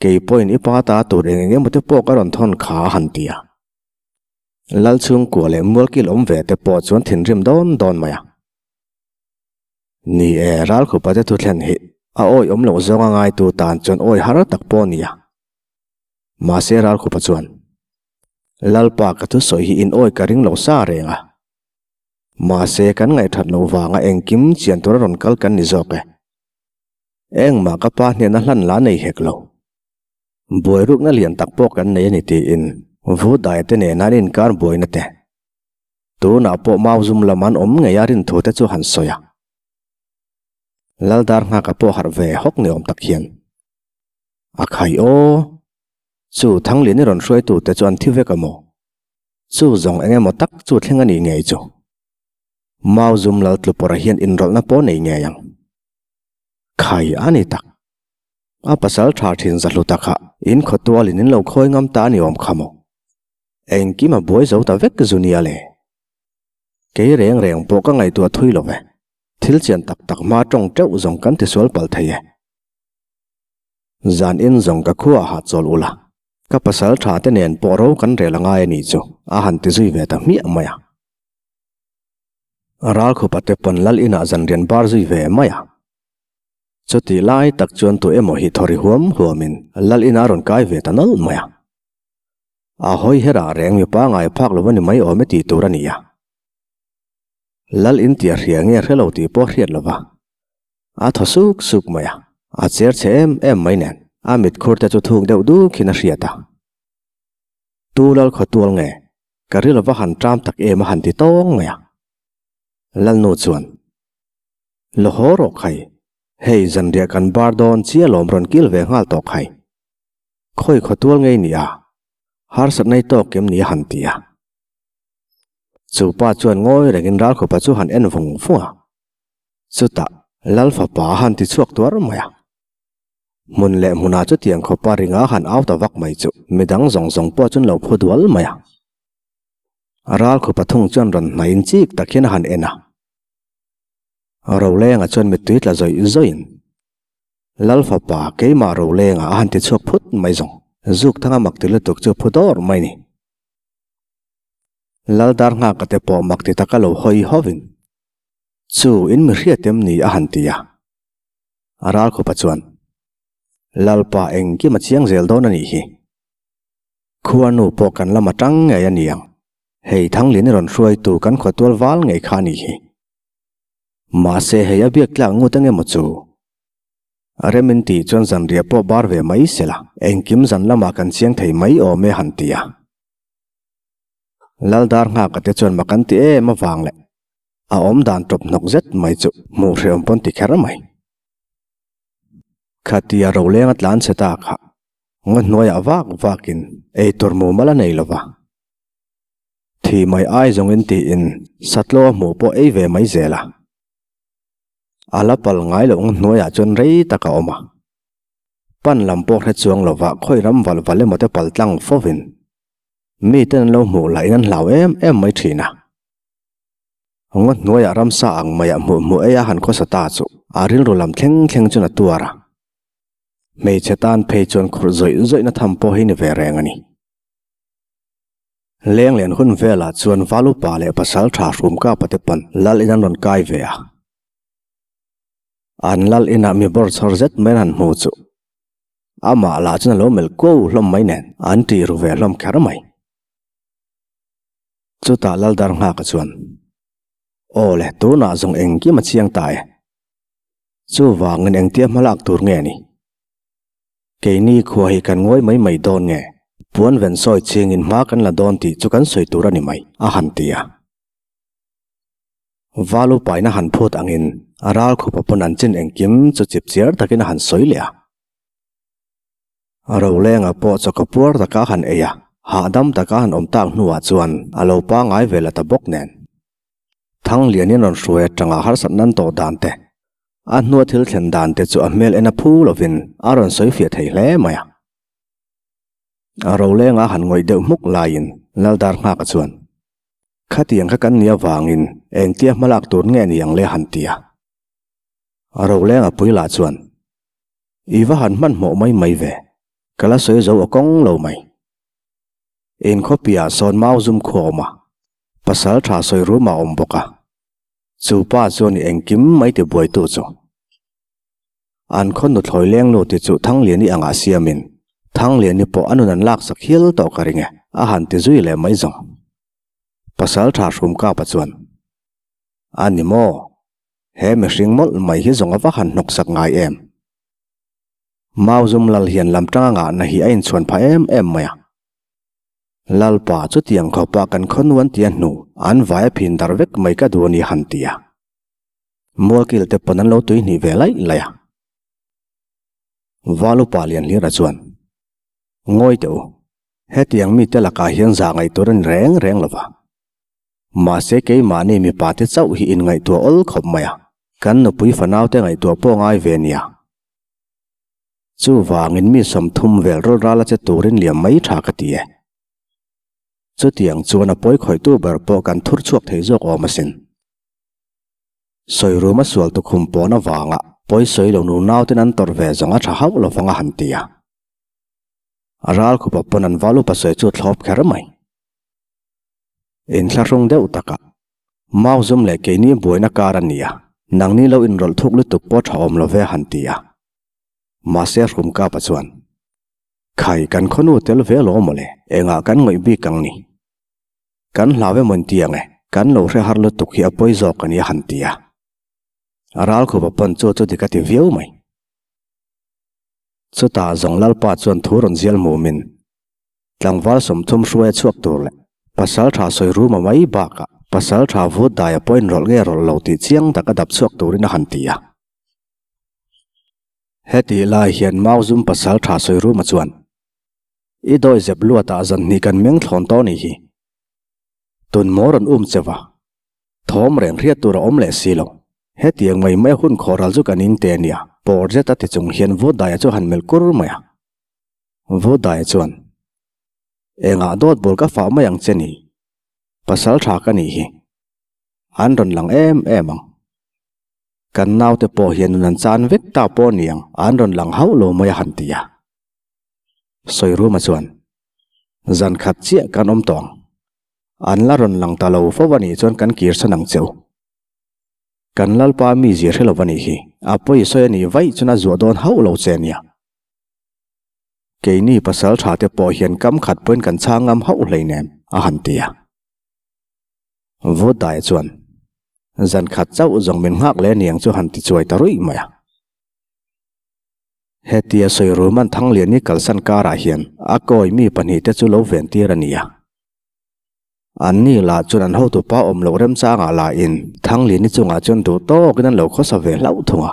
kei pawhin i pa ta tur eng eng emaw te pawh ka rawn thawn kha a han ti a. Lal chhungkua leh mualkil awm ve te pawh chuan thinrim dawn dawn mai a. Ni e, Ralkhupa te thu thlen hi a awih awm loh zawnga ngaitu tan chuan awih har tak pawh a ni a. Mahse Ralkhupa chuan, Lalpa ka thusawi hi in awi ka ring lo sa reng a. Mahse kan ngaihthat loh vanga engkim chian tura rawn kal kan ni zawk e. Engmah ka pa hnena hlan la nei hek lo. Buai rukna lian tak pawh kan nei a ni tiin Vudaia te nena an inkar buaina te, tunah pawh mau zum lam an awm ngei a rin thu te chu han sawi a. Laldar nghaka pawh harh ve hawk ni awm tak hian. A khai aw! Chu Thangliani rawn hruaitute chu an thi vek a maw? Chu zawng eng emaw tak chu thleng a nih ngei chu. Mau zum lal tlupawrh ah hian inrawlhna pawh nei ngei ang. Khai a ni tak. A pasal tha thin za hlu tak ah in khawtualin in lo khawi ngam ta a ni awm kha maw? Engkim a buai zo ta vek zu nia le. Kei reng reng pawh ka ngaihtuah thui lo ve. Thil chian tak tak hma tawng teuh zawng kan tisual palh thei e. Zan in zawng ka khuaah ha chawl ula, ka pasal tha te nen pawh ro kan rel a ngai a nih chu, a han ti zui ve ta hmiah mai a. Ralkhupa te pawn lal inah zanrian bar zui ve mai a. Chutih lai tak chuan tu emaw hi thawri huam huamin lal inah a rawn kai ve ta nawlh mai a. A hawi herah reng mipa ngai phak lo a ni mai awm e tih tur a ni a. Lal in tia hria nge hre lo tih pawh hriat lo va. A thaw suk suk mai a, a cher chhe em em mai nen a mitkhur te chu thuk deuh duk in a hriat a. Tu lal khaw tual nge, ka ri lova han ṭam tak em a han ti tawng mai a. Lalnu chuan, Lo haw rawh khai, hei zanriah kan bar dawn chiah lawm rawn kil ve nghal tawh khai. Khawi khaw tual ngei ni a, harsatna i tawk em ni a han ti a. Chu pa chuan ngawi rengin Ralkhupa chu han en vung vung a. Chutah Lal fapa a han ti chhuak tuar mai a. Hmun leh hmunah chutiang khawpa ringa han au ta vak mai chu midang zawng zawng pawh chuan lo phu dual mai a. Ral khupa thung chuan rawn hnaiin chik tak hian a han en a. Rolenga chuan mittui tla zawih zawihin, Lal fapa, keimah Rolenga a han ti chhuak phut mai zawng. Zuk thanga mak ti lutuk chu phu dawr mai ni. Lal dar nghaka te pawh mak ti taka lo hawi hovin, Chu in mi hriat em ni a han ti a. A ralkhupa chuan, Lalpa engkim a chiang zel dawn a nih hi. Khuanu pawh kan lam atang ngei a ni ang. Hei Thanglin i rawn hruaitu kan khawtual val ngei kha a nih hi. Mahse hei a biak tlak ngut eng emaw chu. A rem in tih chuan zanriah pawh bar ve mai sela, engkim zan lamah kan chiang thei mai awm e han ti a. Laldar nghaka te chuan mak an ti em avang leh A awm dan tawp hnawk zet mai chu hmuh hrehawm pawn ti kher mai. Khatia rolenga tlan chhe ta kha ngaw hnuaiah vak vakin eitur mumal a nei lova. Thi mai ai zawngin tiin satlaw a hmuh pawh ei ve mai zel a. A la pal ngai loh ngaw hnuaiah chuan rei tak a awm a. Pan lam pawh hre chuang lova khawi ram valh valh emaw te pal tlang fovin miten an lo hmuh lahin an hlau em em mai thin a. Ngaw hnuaiah ramsa ang maiah hmuh hmuh ei a han khawsa ta chu a rilru lam thleng thleng chuan a tuar a. Hmeichhe tan phei chuan khurh zawih zawihna tham pawh hi ni ve reng a ni. Lenglen hun velah chuan Valupa leh pasal tha Hrumkapa te pawn lal in an rawn kai ve a. An lal inah mi bawr chhawr zet mai an han hmu chu amah lah chuan a lo melh kuau hlawm mai nen an tih ru ve hlawm kher mai. Chutah Laldar nghaka chuan, Aw le, tunah zawng engkim a chiang ta e. Chuvangin engtia hmalak tur nge ni? Keini khua hi kan ngawi mai mai dawn nge? Puan ven sawi chingin hma kan la dawn tih chu kan sawi tur a ni mai, a han ti a. Valu paina han phut angin a ral khupa pawn an chin engkim chu chip chiar takin a han sawi leh a. A rolenga pawh chawka puar taka han ei a, hahdam taka han awm tak hnuah chuan a lo pangai ve la ta bawk nen. Thanglianin rawn hruai atanga harsat nan tawh dan te, a hnua thil thlen dan te chu a hmel en a phu lovin a rawn sawi fiah thei hle mai a. A rolenga han ngawih deuh hmuk laiin Laldar Nghaka chuan, Khatiang kha kan nih avangin engtia hmalak tur nge ni ang le han ti a. A rolenga pui lah chuan, I va han hmanhmawh mai mai ve, ka la sawi zo a kawng lo mai. In khawpiah sawn mau zum khua awm a, pasal tha sawi rum a awm bawk a. Chu pa chuan i engkim mai ti buaitu chu. An khaw nuthlawi leng nu ti chu Thangliani angah siamin Thangliani pawh a nun an laksak hial tawh ka ring e, a han ti zui leh mai zawng. Pasal tha hrum kapa chuan, A ni maw? He mihring mawlh mai hi zawng a va han hnawksak ngai em? Mau zum lal hian lam tanga ngahna hi a inchhuan phah em em mai a. Lalpa chutiang khawpa kan khaw nuan tia hnu an vai a phin dar vek mai ka duh a ni han ti a. Mualkil te pawn an lo tui hnih ve laih laih a. Valupa Lianhlira chuan, Ngawi teh u, hetiang mite lakah hian zah ngaih tur a ni reng reng lo va. Mahse keimahni mipa te chauh hi inngaihtuah awl khawp mai a, kan nupui fanaute ngaihtuah pawh ngai ve nia. Chuvangin mi 30 vel rawl ral a che turin liam mai tha ka ti e. Chutiang chuan a pawi khawihtu ber pawh kan thur chhuak thei zawk awm asin. Sawi rum a sual tukhum pawn avanga pawi sawi lo nu nauten an tawrh ve zawng a tha hauh lovang a han ti a. A ral khupa pawn an val upa sawi chu thlawp kher mai. Inthlahrung deuh taka Mau zum leh keini buaina kar a ni a, nangni lo inrawlh thuk lutuk pawh tha awm lo ve han ti a. Mahse hrum kapa chuan, Khai, kan khawnu tel ve lo mawle, engah kan ngawih bik ang ni? Kan hlau emaw in ti ang e, kan lo hre har lutuk hi a pawi zawk a ni a han ti a. A ralkhupa pawn chu chu dik a ti viau mai. Chutah zawng Lalpa chuan thu rawn zial mumin, Tlangval 30 hruai a chhuak tur leh pasal tha sawi rum a mai bakah pasal tha vut dai a pawhin rawlh nge rawlh lo tih chiang tak a dap chhuak turin a han ti a. Hetih lai hian mau zum pasal tha sawi rum a chuan, I dawi zep luatah zan hnih kan meng thlawn tawh ni hi. Tun maw rawn um che va. Thawm reng hriat tur a awm leh si lo. Hetiang mai mai hun khawhral chu kan ing te ania, pawr zet a ti chung hian vut dai a chu han melh kur mai a. Vawdaia chuan, Engah dawt bul ka fah mai ang che ni? Pasal tha ka nih hi. An rawn lang em em ang. Kan naute pawh hian nun an chan vek ta pawh ni ang, an rawn lang hauh lo mai a han ti a. Sawiruma chuan, Zan khat chiah kan awm tawh ang. An la rawn lang ta lo fo a nih chuan kan kir chhan ang che u. Kan Lalpa mizia hre lo a nih hi. A pawi sawi a nih vaih chuan a zuah dawn hauh lo che nia. Keini pasal tha te pawh hian kam khat pawhin kan chhang ngam hauh hleinem, a han ti a. Vawtdaia chuan, Zan khat chauh zawng min nghak leh aniang chu han ti chuai ta ruih mai a. Hetia sawi Ruman Thangliani kalsan karah hian a kawi mi pahnihte chu lo ven tir a ni a. Anni lah chuan an hotupa awm loh remchangah lahin Thangliani chungah chuan duh tawkin an lo khawsa ve hlauh thung a.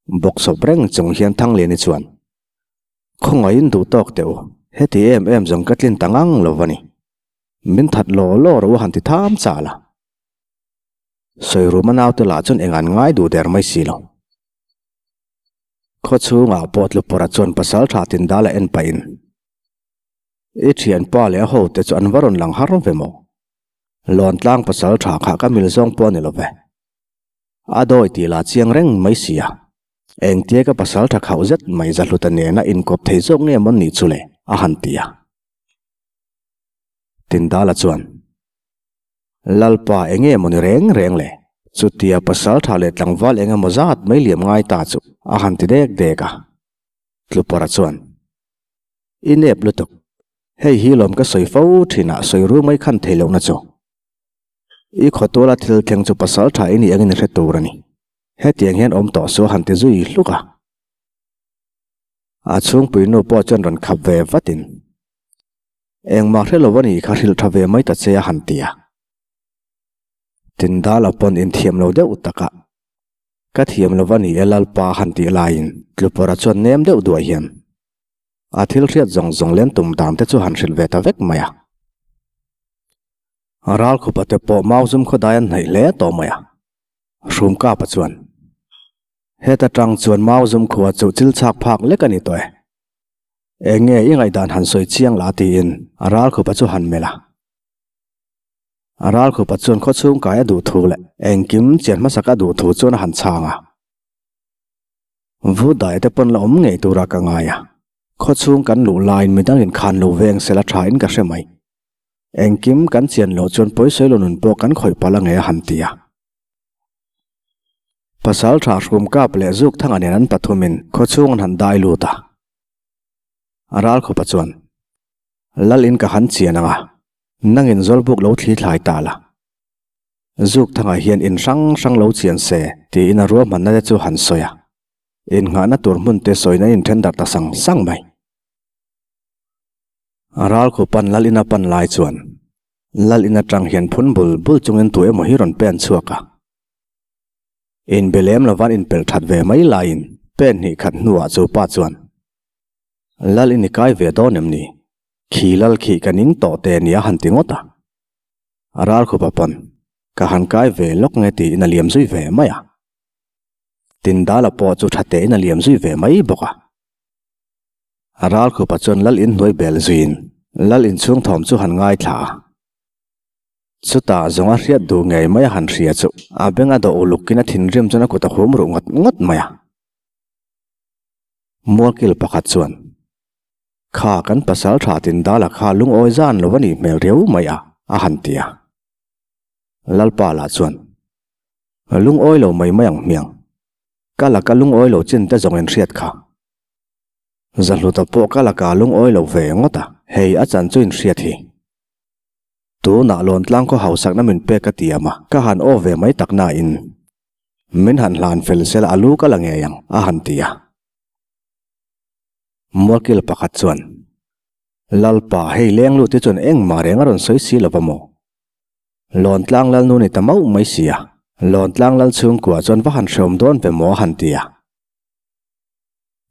Bawksawp reng chung hian Thangliani chuan, Khawngaihin duh tawk teh u, heti em em zawng ka tlin ta ngang lo va ni. Min that law law rawh u han ti tham chal a. Sawirum a naute lah chuan eng an ngai duh der mai si lo. Khaw chhungah pawh Tlupawrha chuan pasal tha tin dal a en pahin, I thianpa leh a hote chu an va rawn lang har ve maw? Lawntlang pasal tha kha ka mil zawng pawh a ni lo ve. A dawi tih lah chiang reng mai si a. Engtia ka pasal tha khauh zet mai Zahluta nena inkawp thei zawk nge maw nih chu le? a han ti a. Tindala chuan, Lalpa enge maw ni reng reng le? Chutia pasal tha leh tlangval eng emaw zat mai liam ngai ta chu a han ti dek dek a. Tlupawrha chuan, I nep lutuk. Hei hi lawm ka sawi fo thinah sawi ru mai khan thei lohna chu. I khawtuala thil thleng chu pasal tha i nih angin i hre tur a ni. Hetiang hian awm tawh suh a han ti zui hluk a. A chhungpui nu pawh chuan rawn khap ve vatin, Engmah hre lo a nih kha hrilh tha ve mai ta che a han ti a. Tindala pawn inthiam lo deuh takah, Ka thiam lo a ni e Lalpa han tih laiin Tlupawrha chuan nem deuh duai hian a thil hriat zawng zawng len tum dan te chu han hrilh ve ta vek mai a. Ralkhupa te pawh Mauzum khawdai an hnaih hle tawh mai a. Hrumkapa chuan, Heta tang chuan Mauzum khua chu chil chhak phak lek a ni tawh e. Eng nge i ngaihdan han sawi chiang la tiin a ralkhupa chu han melh a. A ralkhupa chuan khaw chhung kai a duh thu leh engkim chian hmasak a duh thu chuan a han chhang a. Vu dai te pawn la awm ngei tura ka ngai a. Khaw chhung kan luh laiin midang in khan lo veng sela tha in ka hre mai. Engkim kan chian loh chuan pawisawi lo nun pawh kan khawih palh ange a han ti a. Pasal tha hrum kap leh zuk thanga nen an pathumin khaw chhung an han dai lut a. A ral khupa chuan, Lal in ka han chian ang a, nangin zawlbuk lo thli thlai ta la. Zuk thanga hian in hrang hrang lo chian se tiin a ruahmanna te chu han sawi a. Innghahna tur hmun te sawina in then darh ta sang sang mai. A ral khupan lal in a pan lai chuan Lal in atang hian phun bul bul chungin tu emaw hi rawn pen chhuak a. Inbe lem lovan inpelh that ve mai laiin pen hnih khat hnuah chu pa chuan, Lal in i kai ve dawn em ni? Khi lal khi ka ning tawh te nia han ti ngawt a. A ral khupa pawn, Ka han kai ve lawk nge tiin a liam zui ve mai a. Tindala pawh chu tha tein a liam zui ve mai bawk a. A ral khupa chuan lal in hnuai bel zuiin lal inchhung thawm chu han ngaithla a. Chutah zawng a hriat duh ngei mai a han hria chu a beng a dawh ulukin a thinrim chuan a kut a hum ruh ngawt ngawt mai a. Mualkil pakhat chuan, Kha kan pasal tha Tindala kha lungawi zan lo a nih hmel riau mai a, a han ti a. Lalpa lah chuan, Lungawi lo mai mai ang hmiang. Ka laka lungawi lo chin te zawng in hriat kha. Zahluta pawh ka laka lungawi lo ve ngawt a, hei a chan chu in hriat hi. Tunah Lawntlang khaw hausakna min pek ka tiam a, ka han aw ve mai tak nain min han hlan fel sela a lu ka la ngei ang, a han ti a. Mualkil pakhat chuan, Lalpa, hei lenglut hi chuan engmah reng a rawn sawi si lo va maw? Lawntlang lal nu ni ta mauh mai si a, Lawntlang lal chhungkua chuan va han hreawm dawn ve maw a han ti a.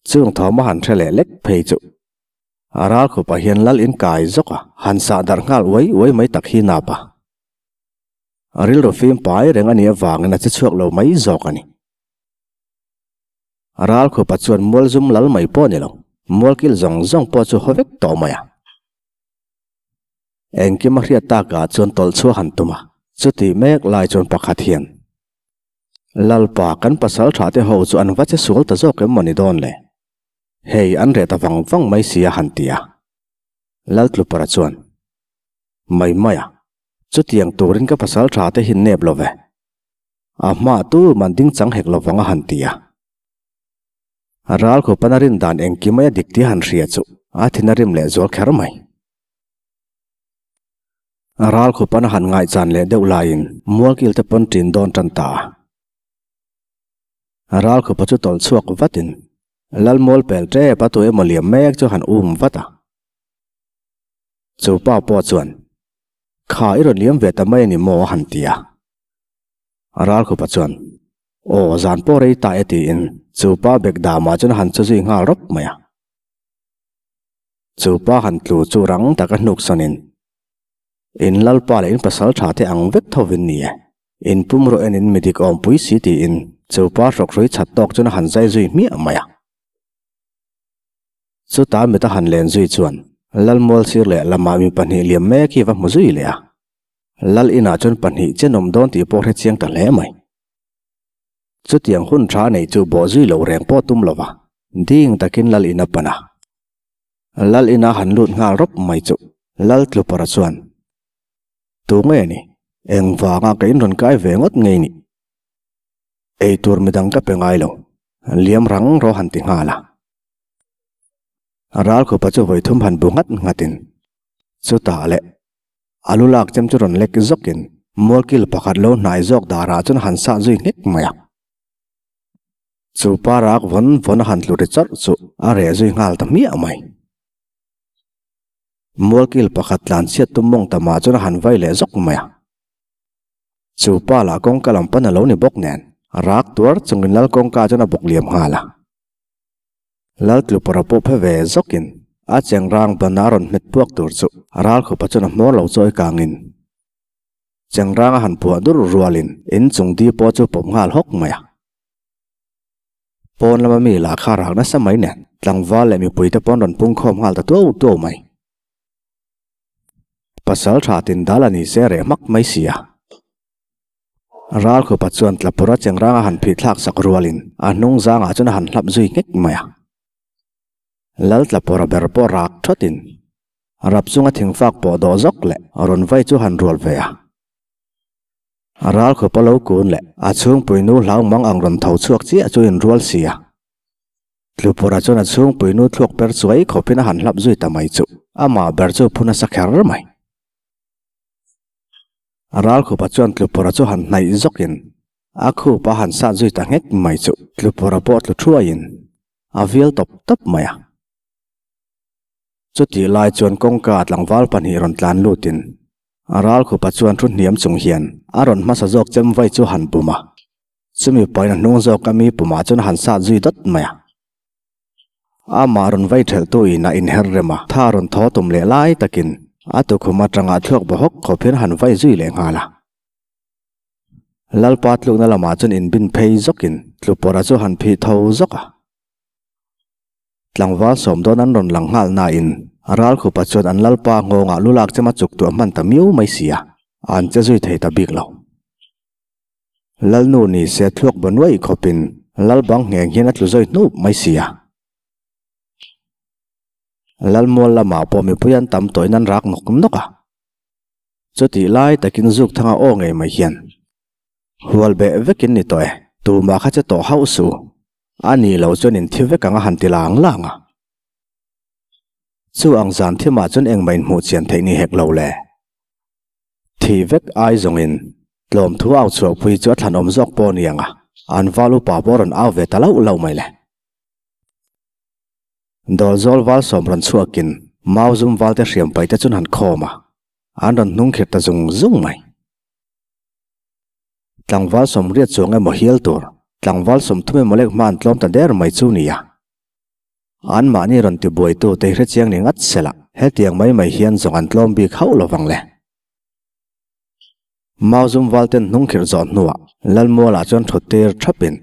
Chung thawm a han hre leh lek phei chu a ral khupah hian lal in kai zawk a, han sah darh nghal uai uai mai tak hi nap a. A rilru fim pai reng a nih avangin a che chhuak lo mai zawk a ni. A ral khupa chuan mual zum lal mai pawh a ni lo, mual kil zawng zawng pawh chu haw vek tawh mai a. Engkim a hriat takah chuan tawlh chhuah han tum a, chutih mek lai chuan pakhat hian, Lalpa, kan pasal tha te ho chu an va che sual ta zawk em maw ni dawn le? Hei, an reh ta vang vang mai si a han ti a. Laltlupara chuan, Mai mai a, chutiang turin ka pasal tha te hi nep lo ve. A hma tu man ding chang hek lo vang a han ti a. Ral khupan a rin dan engkim mai a dik tih a han hria chu a thin a rim leh zual kher mai. Ral khupan a han ngaihchan leh deuh laiin mualkil te pawn ṭin dawn ṭan ta a. Ral khupa chu tawlh chhuak vatin Lalmual pel ṭep a tu emaw liam mek chu han um vat a. Chu pa pawh chuan, Kha i rawn liam ve ta mai a ni maw a han ti a. Ral khupa chuan. Aw zan pawh rei ta e tiin chu pa bek damah chuan a han chu zui nghal rawp mai a. Chu pa han tlu chu rang taka hnuk sawnin, In lalpa leh in pasal tha te ang vek thovin ni e, in pum rawh en in midik awmpui si tiin chu pa hrawkhrui chat tawk chuan a han zai zui hmiah mai a. Chuta mit a han len zui chuan Lalmual sir leh lamah mi pahnih liam mek hi va hmu zui leh a. Lal inah chuan pahnih chen awm dawn tih pawh hre chiang ta hle mai. Chutiang hun tha neih chu bawh zui lo reng pawh tum lova ding takin Lal in a pan a. Lal ina han lut nghal rawp mai chu Lal Tlupara chuan, Tu nge ni? Engvanga ka inrawn kai ve ngawt ngei ni? Eitur midang ka pe ngai lo, liam rang rawh han ti nghal a. Ralkhupa chu vawi thum han bu nghat nghatin chutah leh a lu lak chem chu rawn lek zawkin mualkil pakhat lo hnai zawk darah chuan han sah zui nghek mai a. Chu pa rak vawn vawn a han tlu ri chawrh chu a reh zui nghal ta hmiah mai. Mualkil pakhat tlan chhiat tum mawng ta mah chuan a han vai leh zawk mai a. Chu pa lah kawngka lam pan a lo ni bawk nen rak tuar chungin lal kawngka chuan a bawk liam nghal a. Laltlupara pawh phe ve zawkin a chengrang ban a rawn hmet puak tur chu Ralkhupa chuan a hmawr lo chawi kangin chengrang a han phuah dur rualin in chung di pawh chu pawp nghal hawk mai a. Pawn lama mi lah kha rak nasa mai nen tlangval leh mipuite pawn rawn pung khawm nghal ta tuau tuau mai. Pasal tha tin dal a ni se reh hmak mai si a. Ralkhupa chuan Tlapura chengrang a han phih thlak sak rualin a hnung zangah chuan a han hlap zui nghek mai a. Lal Tlapura ber pawh rak thatin rap chunga thingfak pawh dawh zawk leh rawn vai chu han rual ve a. Ralkhupa lo kun leh a chhungpui nu hlau mang ang rawn tho chhuak chiah chu inrual si a. Tlupura chuan a chhungpui nu thluak per chuai khawpin a han hlap zui ta mai chu amah ber chu phun a sa kher mai. Ralkhupa chuan Tlupura chu han hnaih zawkin a khup a han sat zui ta nghek mai chu Tlupura pawh tlu thuaiin a vial tawp tawp mai a. Chutih lai chuan kawngka a tlangval pahnih rawn tlan lutin Ralkhupa chuan thu hniam chung hian a rawn hmasa zawk chem vai chu han pum a, chumi pahin a hnung zawk a mi pumah chuan a han sat zui dawt mai a. Amah rawn vai thelhtu in a inher rem a, tha rawn thaw tum leh lai takin a tukhum atanga thluak ba hawk khawp hian han vai zui leh nghal a. Lalpa tlukna lamah chuan inbin phei zawkin Tlupawrha chu han phih tho zawk a. Tlangval sawm dawn an rawn lang nghal nain Ralkhupa chuan an Lalpa nghawngah lu lak chema chuk tuah hman ta miau mai si a, an che zui thei ta bik lo. Lalnu ni se thluak ba nuaih khawpin Lalbang ngheng hian a tlu zawi hnup mai si a. Lalmual lamah pawh mipui an tam tawhin an rak nawk nawk a. Chutih lai takin zuk thanga aw ngei mai hian hual beh vekin ni tawh e, tumah kha che tawh hauh suh, a ni lo chuan in thi vek ang a han ti lang lang a. Chu ang zan thimah chuan engmah inhmuh chian theih ni hek lo le. Thi vek ai zawngin tlawm thu au chhuahpui chu a thlanawm zawk pawh ni ang a, an val upa pawh rawn au ve ta lauh lauh mai le. Dawlzawl val sawm rawn chhuakin mau zum valte hriam paite chuan han khawm a, an rawn hnung khirh ta zung zung mai. Tlangval sawmriat chuang emaw hial tur, tlangval sawmthum emaw lek hma an tlawm ta der mai chu nia. Anmahni rawn ti buaitu te hre chiang ni ngat sela, hetiang mai mai hian zawng an tlawm bik hauh lo vang le. Mau zum valten hnung khirh zawh hnuah Lalmualah chuan thut tir thapin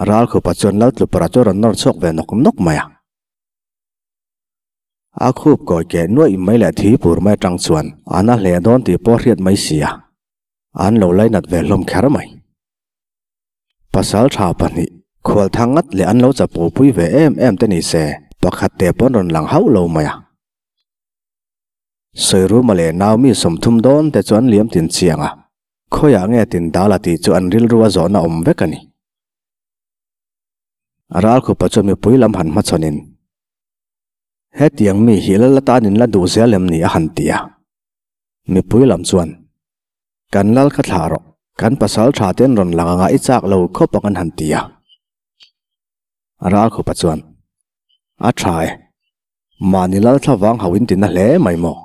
Ralkhupa chuan Laltlupara chu rawn nawr chhuak ve nawk nawk mai a. A khup kawi keh nuaih mai leh thi pur mai atang chuan a na hle dawn tih pawh hriat mai si a, an lo lainat ve hlawm kher mai. Pasal tha pahnih, khual thang ngat leh an lo chapo pui ve em em te ni se, pakhat te pawn rawn lang hauh lo mai a. Sawiruma leh nau mi sawmthum dawn te chu an liam tin chiang a, khawiah nge tin dal a tih chu an rilru a zawhna awm vek a ni. Ralkhupa chuan mipui lam han hmachhawnin, Hetiang mi hi lal atan in la duh zel em ni a han ti a. Mipui lam chuan, Kan lal kha thlah rawh, kan pasal tha ten rawn lang anga i chak lo khawp ang an han ti a. Ralkhupa chuan, A tha e, mahni lal thla vang hauh in ti na hle mai maw?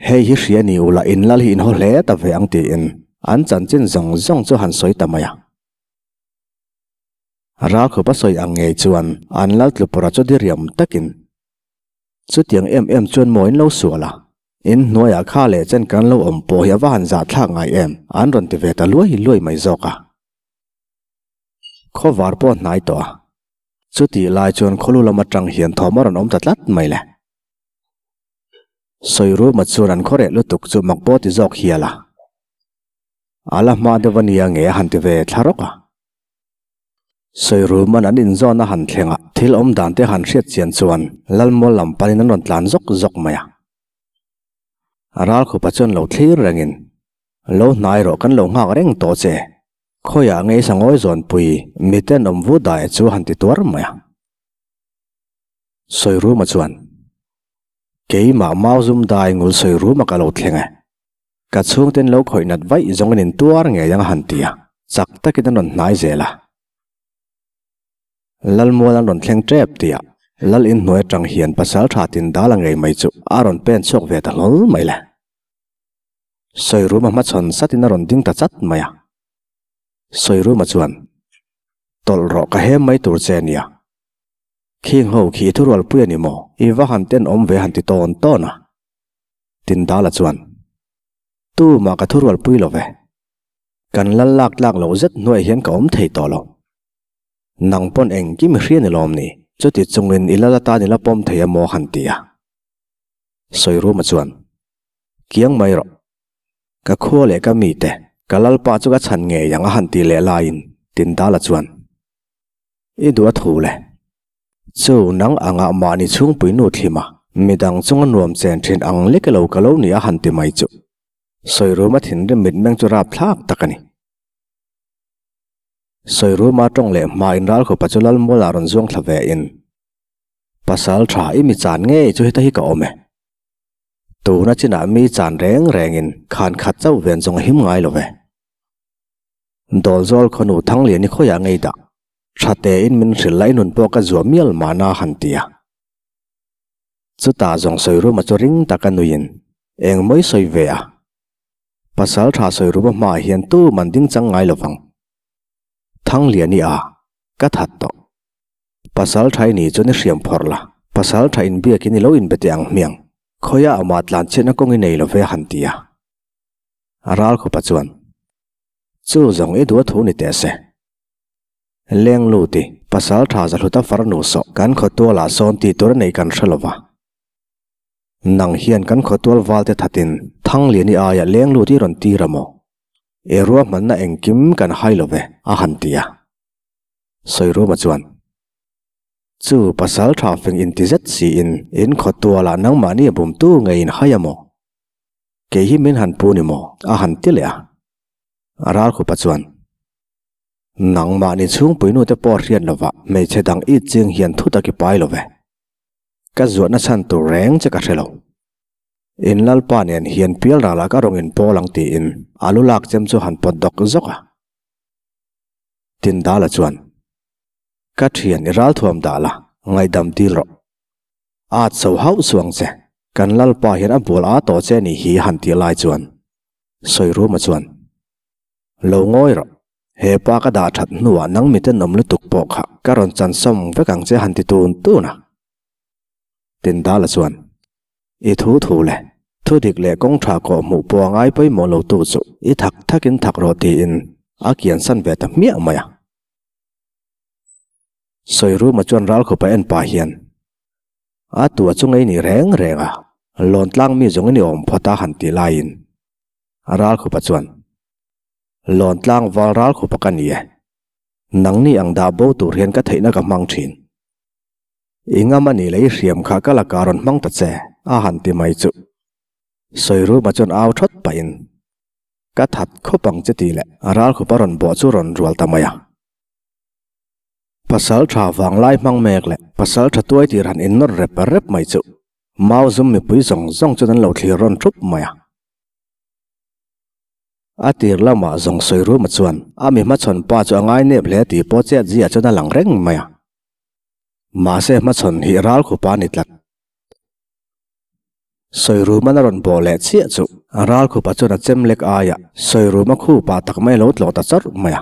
Hei hi hria ni ula in lal hi in haw hle ta ve ang tiin an chanchin zawng zawng chu han sawi ta mai a. Ralkhupa sawi ang ngei chuan an lal tlupawrh chu diriam takin chutiang em em chuan maw in lo sual a, in hnuaiah kha leh chen kan lo awm pawh hi a va han zahthlak ngai em an rawn ti ve ta luai luai mai zawk a. Khawvar pawh hnai tawh a, chutih lai chuan khawlu lam atang hian thawm a rawn awm ta tlat mai le. Sawiruma chuan an khawreh lutuk chu mak pawh ti zawk hial a. A la hma deuh a nia nge a han ti ve thla rawk a. Sawiruma'n an inzawn a han thleng a, thil awm dan te han hriat chian chuan Lalmual lam panin an rawn tlan zawk zawk mai a. Ralkhupa chuan lo thlir rengin, Lo hnai rawh kan lo nghak reng tawh che, khawiah nge i sangawi zawnpui miten awm vu dai chu han ti tuar mai a. Sawiruma chuan, Keimah mau zum dai ngul Sawiruma ka lo thleng e. Ka chhungten lo khawih nat vaih zawng in intuar ngei ang a han ti a, chak takin an rawn hnai zel a. Lalmual an rawn thleng tep tih a, Lal inhnuai atang hian pasal tha tin dal a ngei mai chu a rawn pen chhuak ve ta hlawl mai le. Sawiruma hmachhawn satin a rawn ding ta chat mai a. Sawiruma chuan, Tawlh rawh ka hem mai tur che nia. Khing ho khi i thurualpui a ni maw? I va han tenawm ve han ti tawn tawn a. Tindala chuan, Tumah ka thurual pui lo ve. Kan lal lak tlak loh zet hnuaiah hian ka awm thei tawh lo. Nang pawn engkim i hria ni lawm ni? Chuti chungin i lal atan i la pawm thei a maw han ti a. Sawiruma chuan, Kiang mai rawh. Ka khua leh ka mite, ka lalpa chu ka chhan ngei ang a han ti leh laiin Tindala chuan, I duh a thu le. Chu nang angah mahni chhungpui nu thlima midang chunga nuam chen thin ang lek elo ka lo ni a han ti mai chu. Sawiruma thinrim mitmeng chu rapthlak tak a ni. Sawiruma tawng leh hma in ralkhupa chu Lalmuala rawn zuang thla ve in, Pasal tha i mi chan ngei chu heta hi ka awm e. Tuna chinah mi chan reng rengin khan khat chauh ven zawng a him ngai lo ve. Dawlzawl khawnu Thangliani khawiah ngei dah. Tha tein min hrilh la i nun pawh ka zuah mial mahna han ti a. Chutah zawng Sawiruma chu ring taka nuiin eng mawi sawi ve a. Pasal tha Sawiruma hmaah hian tu man ding chang ngai lo vang. Thangliani a, ka that tawh. Pasal tha i nih chuan i hriam phawrh la, pasal tha inbiakin i lo inbe teh ang hmiang. Khawiah amah tlanchhiatna kawng i nei lo ve han ti a. Ralkhupa chuan, Chu zawng i duh a thu ni teh se. Leng lut i, pasal tha zahluta farnu sawh kan khawtualah sawn tih tur a neih kan hre lova. Nang hian kan khawtual valte thatin Thangliani aia leng lut i rawn tir a maw? I ruahmanna engkim kan hai lo ve, a han ti a. Sawiruma chuan, Chu pasal tha fing inti zet siin in khawtualah nangmahni a bumtu ngei in hai a maw? Kei hi min han pu ni maw? a han ti leh a. Ralkhupa chuan, Nangmahni chhungpuinute pawh hriat lovah hmeichhe dang it ching hian thu tak i pai lo ve. Ka zuahna chhan tur reng che ka hre lo. In Lalpa nen hian pial ralah ka rawng in pawl ang tiin a lu lak chem chu han pawt dawk zawk a. Tindala chuan, Ka thian i ralthuam dah la, ngaihdam dil rawh. At so hauh suang che, kan Lalpa hian a bual a tawh che nih hi han tih lai chuan Sawiruma chuan, Lo ngawi rawh. He pa ka dah that hnuah nang miten awm lutuk pawh kha ka rawn chan sawm vek ang che han ti tun tun a. Tindala chuan, I thu thu le, thu dik leh kawng tha kawh hmuh pawh a ngai pawimawh lo tu chu i thak thakin thak rawh tiin a kian san ve ta hmiah mai a. Sawiruma chuan Ralkhupa en pah hian, A tua chu ngei ni reng reng a, lawntlang mi zawng in i awm phawt a han ti laiin Ralkhupa chuan, Lawntlang val Ralkhupa ka ni e. Nangni ang dah bo tur hian ka theihna ka hmang thin. I ngam a nih leh i hriam kha ka lakah rawn hmang ta che, a han ti mai chu. Sawiruma chuan au thawt pahin, Ka that khawp ang che tih leh Ralkhupa rawn bawh chu rawn rual ta mai a. Pasal tha vanglai hmang mek leh pasal tha tuai tir han innawr rep rep mai chu Mau zum mipui zawng zawng chuan an lo thlir rawn thup mai a. A tir lamah zawng sawi ruma chuan a mi hmachhawn pa chu a ngai nep hle tih pawh chet zia chuan a lang reng mai a. Mahse hmachhawn hi ral khupa a ni tlat. Sawi ruman a rawn bawh leh chiah chu ral khupa chuan a chem lek aia sawi ruma khupa tak mai a lo tlawh ta chawrh mai a.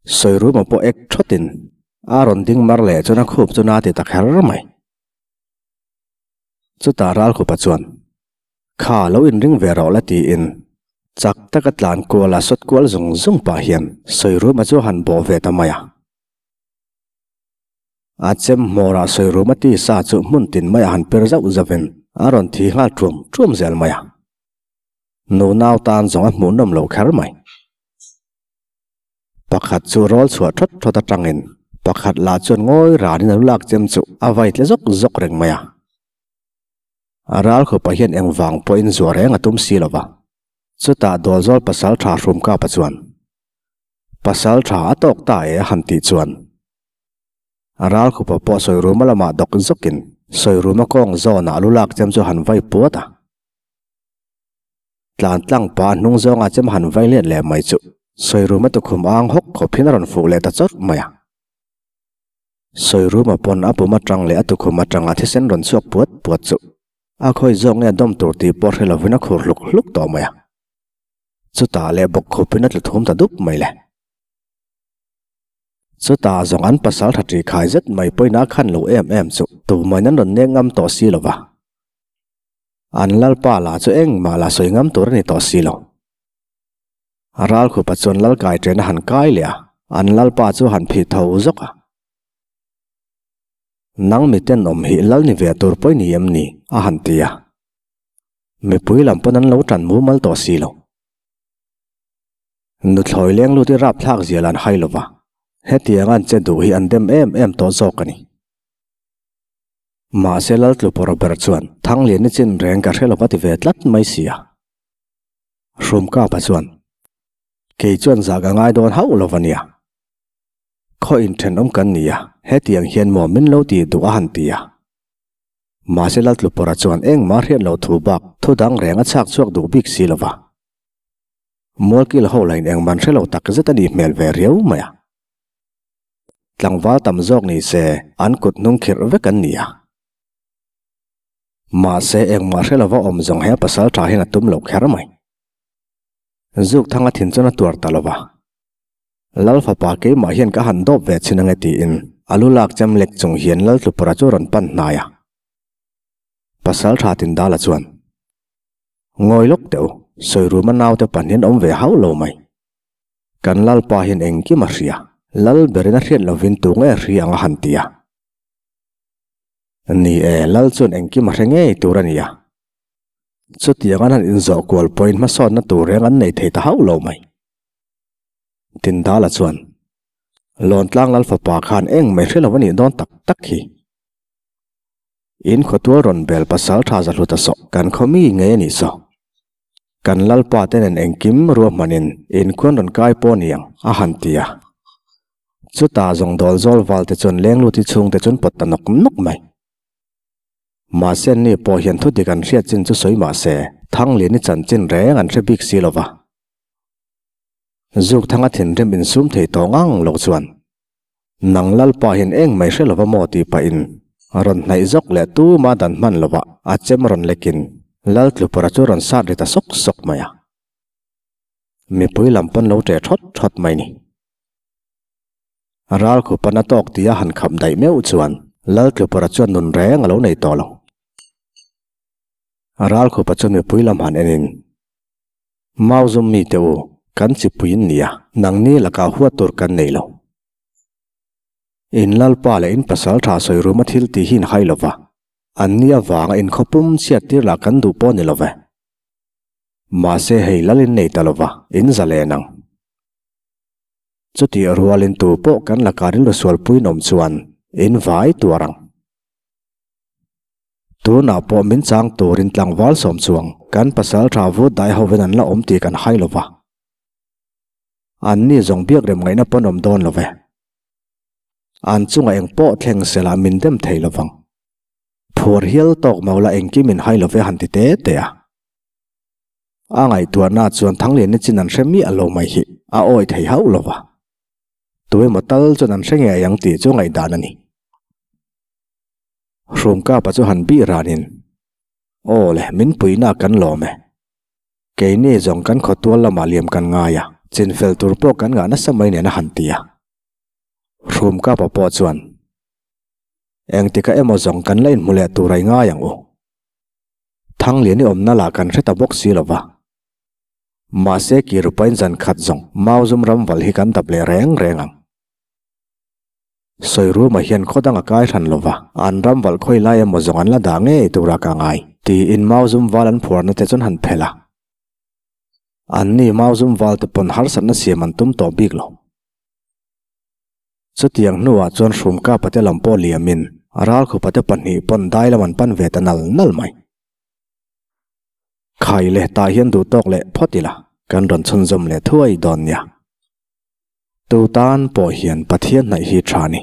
Sawiruma pawh ek thawtin a rawn ding mar leh chuan a khup chu na ti ta kher mai. Chutah Ralkhupa chuan, Kha lo inring ve rawh la tiin chak taka tlan kual a sawt kual zung zung pah hian Sawiruma chu a han bawh ve ta mai a. A chem hmawrah Sawiruma tisa chu hmun tin maiah han per zauh zauhin a rawn thi nghal ṭuam ṭuam zel mai a. Nu nau tan zawng a hmuhnawm lo kher mai. Pakhat chu rawl chhuah thawt thawt atangin pakhat lah chuan ngawi ranin a lu lak chem chu a vai tle zawk zawk reng mai a. A ral khupa hian engvang pawhin zuah reng a tum si lo va. Chutah Dawlzawl pasal tha Hrumkapa chuan, Pasal tha a tawk ta e a han tih chuan a ral khupa pawh Sawiruma lamah dawk zawkin Sawiruma kawng zawnah a lu lak chem chu a han vai puat a. Tlan tlang pa hnung zawnga chem han vai let leh mai chu Sawiruma tukhum ang hawk khawp hian a rawn fuh leh ta chawrh mai a. Sawiruma pawn a pum atang leh a tukhum atanga thisen rawn chhuak puat puat chu a khawi zawk nge a dawm tur tih pawh hre lovin a khur hluk hluk tawh mai a. Chutah leh bawk khupin a tlu thum ta dup mai le. Chutah zawng an pasal tha ṭi khai zet mai pawina a khan lo em em chu tumah in an rawn nek ngam tawh si lo va. An lalpa lah chu engmah lah sawi ngam tur a ni tawh si lo. A ralkhupa chuan lal kai ṭen a han kai leh a, an lalpa chu a han phih tho zawk a. Nang mi tenawm hi lal ni ve tur pawh i ni em ni? a han ti a. Mipui lam pawn an lo ṭan mumal tawh si lo. Nuthlawi leng lut i rapthlak zia lan hai lo va, hetiang an che duh hi an dem em em tawh zawk a ni. Mahse Laltlupawr ber chuan Thangliani chin reng ka hre lo va ti ve tlat mai si a. Hrumkapa chuan, Kei chuan zah ka ngai dawn hauh lo va nia. Khaw inthenawm kan ni a, hetiang hian maw min lo ti duh a han ti a. Mahse Laltlupawra chuan engmah hriat lo thu bak thu dang reng a chhak chhuak duh bik si lo va. Mualkil ho lain engman hre lo tak zet a nih hmel ve riau mai a. Tlangval tam zawk ni se an kut hnung khirh vek an ni a. Mahse engmah hre lova awm zawng he pasal tha hian a tum lo kher mai. Zuk thanga thin chuan a tuar ta lova. Lal fapa keimah hian ka han dawp ve chhin ange tiin a lu lak chem lek chung hian Lal Tlupura chu rawn pan hnai a. Pasal tha Tindala chuan, Ngawi lawk teh u, Sawiruma naute pahnihin awm ve hauh lo mai. Kan Lalpa hian engkim a hria, Lal berin a hriat lovin tu nge a hria ang a han ti a. Ni e, Lal chuan engkim a hre ngei tur a ni a. Chutiang an han inzawh kual pawhin hmasawnna tur reng an nei thei ta hauh lo mai. Tindala chuan, Lawntlang Lal fapa khan eng mai hre lo a nih dawn tak tak hi. In khawtual rawn bel pasal tha za hlut a sawh, kan khaw mi ngei a nih saw. Kan Lalpa te nen engkim ruahmanin inkhuan rawn kai pawh niang a han ti a. Chutah zawng dawl zawl val te chuan leng lut hi chhungte chuan pawt ta nawk nawk mai. Mahse anni pawh hian thu dik an hriat chin chu sawi mahse Thangliani chanchin reng an hre bik si lo va. Zukthanga thinrim insum thei tawh ngang lo chuan Nang Lalpa hian eng mai hre lova maw tih pahin rawn hnaih zawk leh tuma dan hman lovah a chem rawn lekin Lal Tlupura chu rawn sat ri ta sawk sawk mai a. Mipui lam pawn lo ṭeh ṭhawt ṭhawt mai ni. Ral khupan a tawk tia han khap daih meuh chuan Lal Tlupura chuan nun reng a lo nei tawh lo. Ral khupa chuan mipui lam han enin, Mau zum mite u, kan chipuiin nia, nangni lakah huat tur kan nei lo. In Lalpa leh in pasal tha sawi ruma thil tih hi in hai lo va, an ni avanga in khawpum chhiat tir lah kan duh pawh ni lo ve. Mahse hei lal in nei ta lo va, in za len ang. Chutih rualin tu pawh kan lakah rilru sualpuiin awm chuan in vai tuar ang. Tunah pawh min chang turin tlangval sawm chuang kan pasal tha vut dai hovin an la awm tih kan hai lo va. Anni zawng biak rem ngaihna pawn awm dawn lo ve. An chungah eng pawh thleng sela min dem thei lo vang. Phur hial tawk mau la engkim in hai lo ve han ti te te a. A ngaihtuahna chuan Thangliani chin an hre miah lo mai hi a awi thei hauh lo va. Tuemaw tal chuan an hre ngei ang tih chu ngaihdan a ni. Hrumkapa chu han bih ranin, Aw le, min puina kan lawm e. Keini zawng kan khawtual lamah liam kan ngai a, Chinfel tur pawh kan ngah nasa mai nen a han ti a. Hrumkapa pawh chuan, Engtikah emaw zawng kan la inhmu leh tur a i ngai ang u. Thangliani awmna lah kan hre ta bawk si lo va. Mahse Kirupain zan khat zawng Mauzum ramval hi kan dap leh reng reng ang. Sawiruma hian khaw dang a kai hran lo va, an ramvalh khawi lai emaw zawng an la dah ngei tura ka ngai, tiin Mauzum val an phuarna te chuan han phelh a. Anni Mauzum val te pawn harsatna siam an tum tawh bik lo. Chutiang hnuah chuan Hrumkapa te lam pawh liamin Ralkhupa te pahnih pawn dai lam an pan ve ta nal nal mai. Khai leh tah hian duh tawk leh phawt ila kan rawn chhunzawm leh thuai dawn nia. Tu tan pawh hian Pathian hnaih hi tha ni.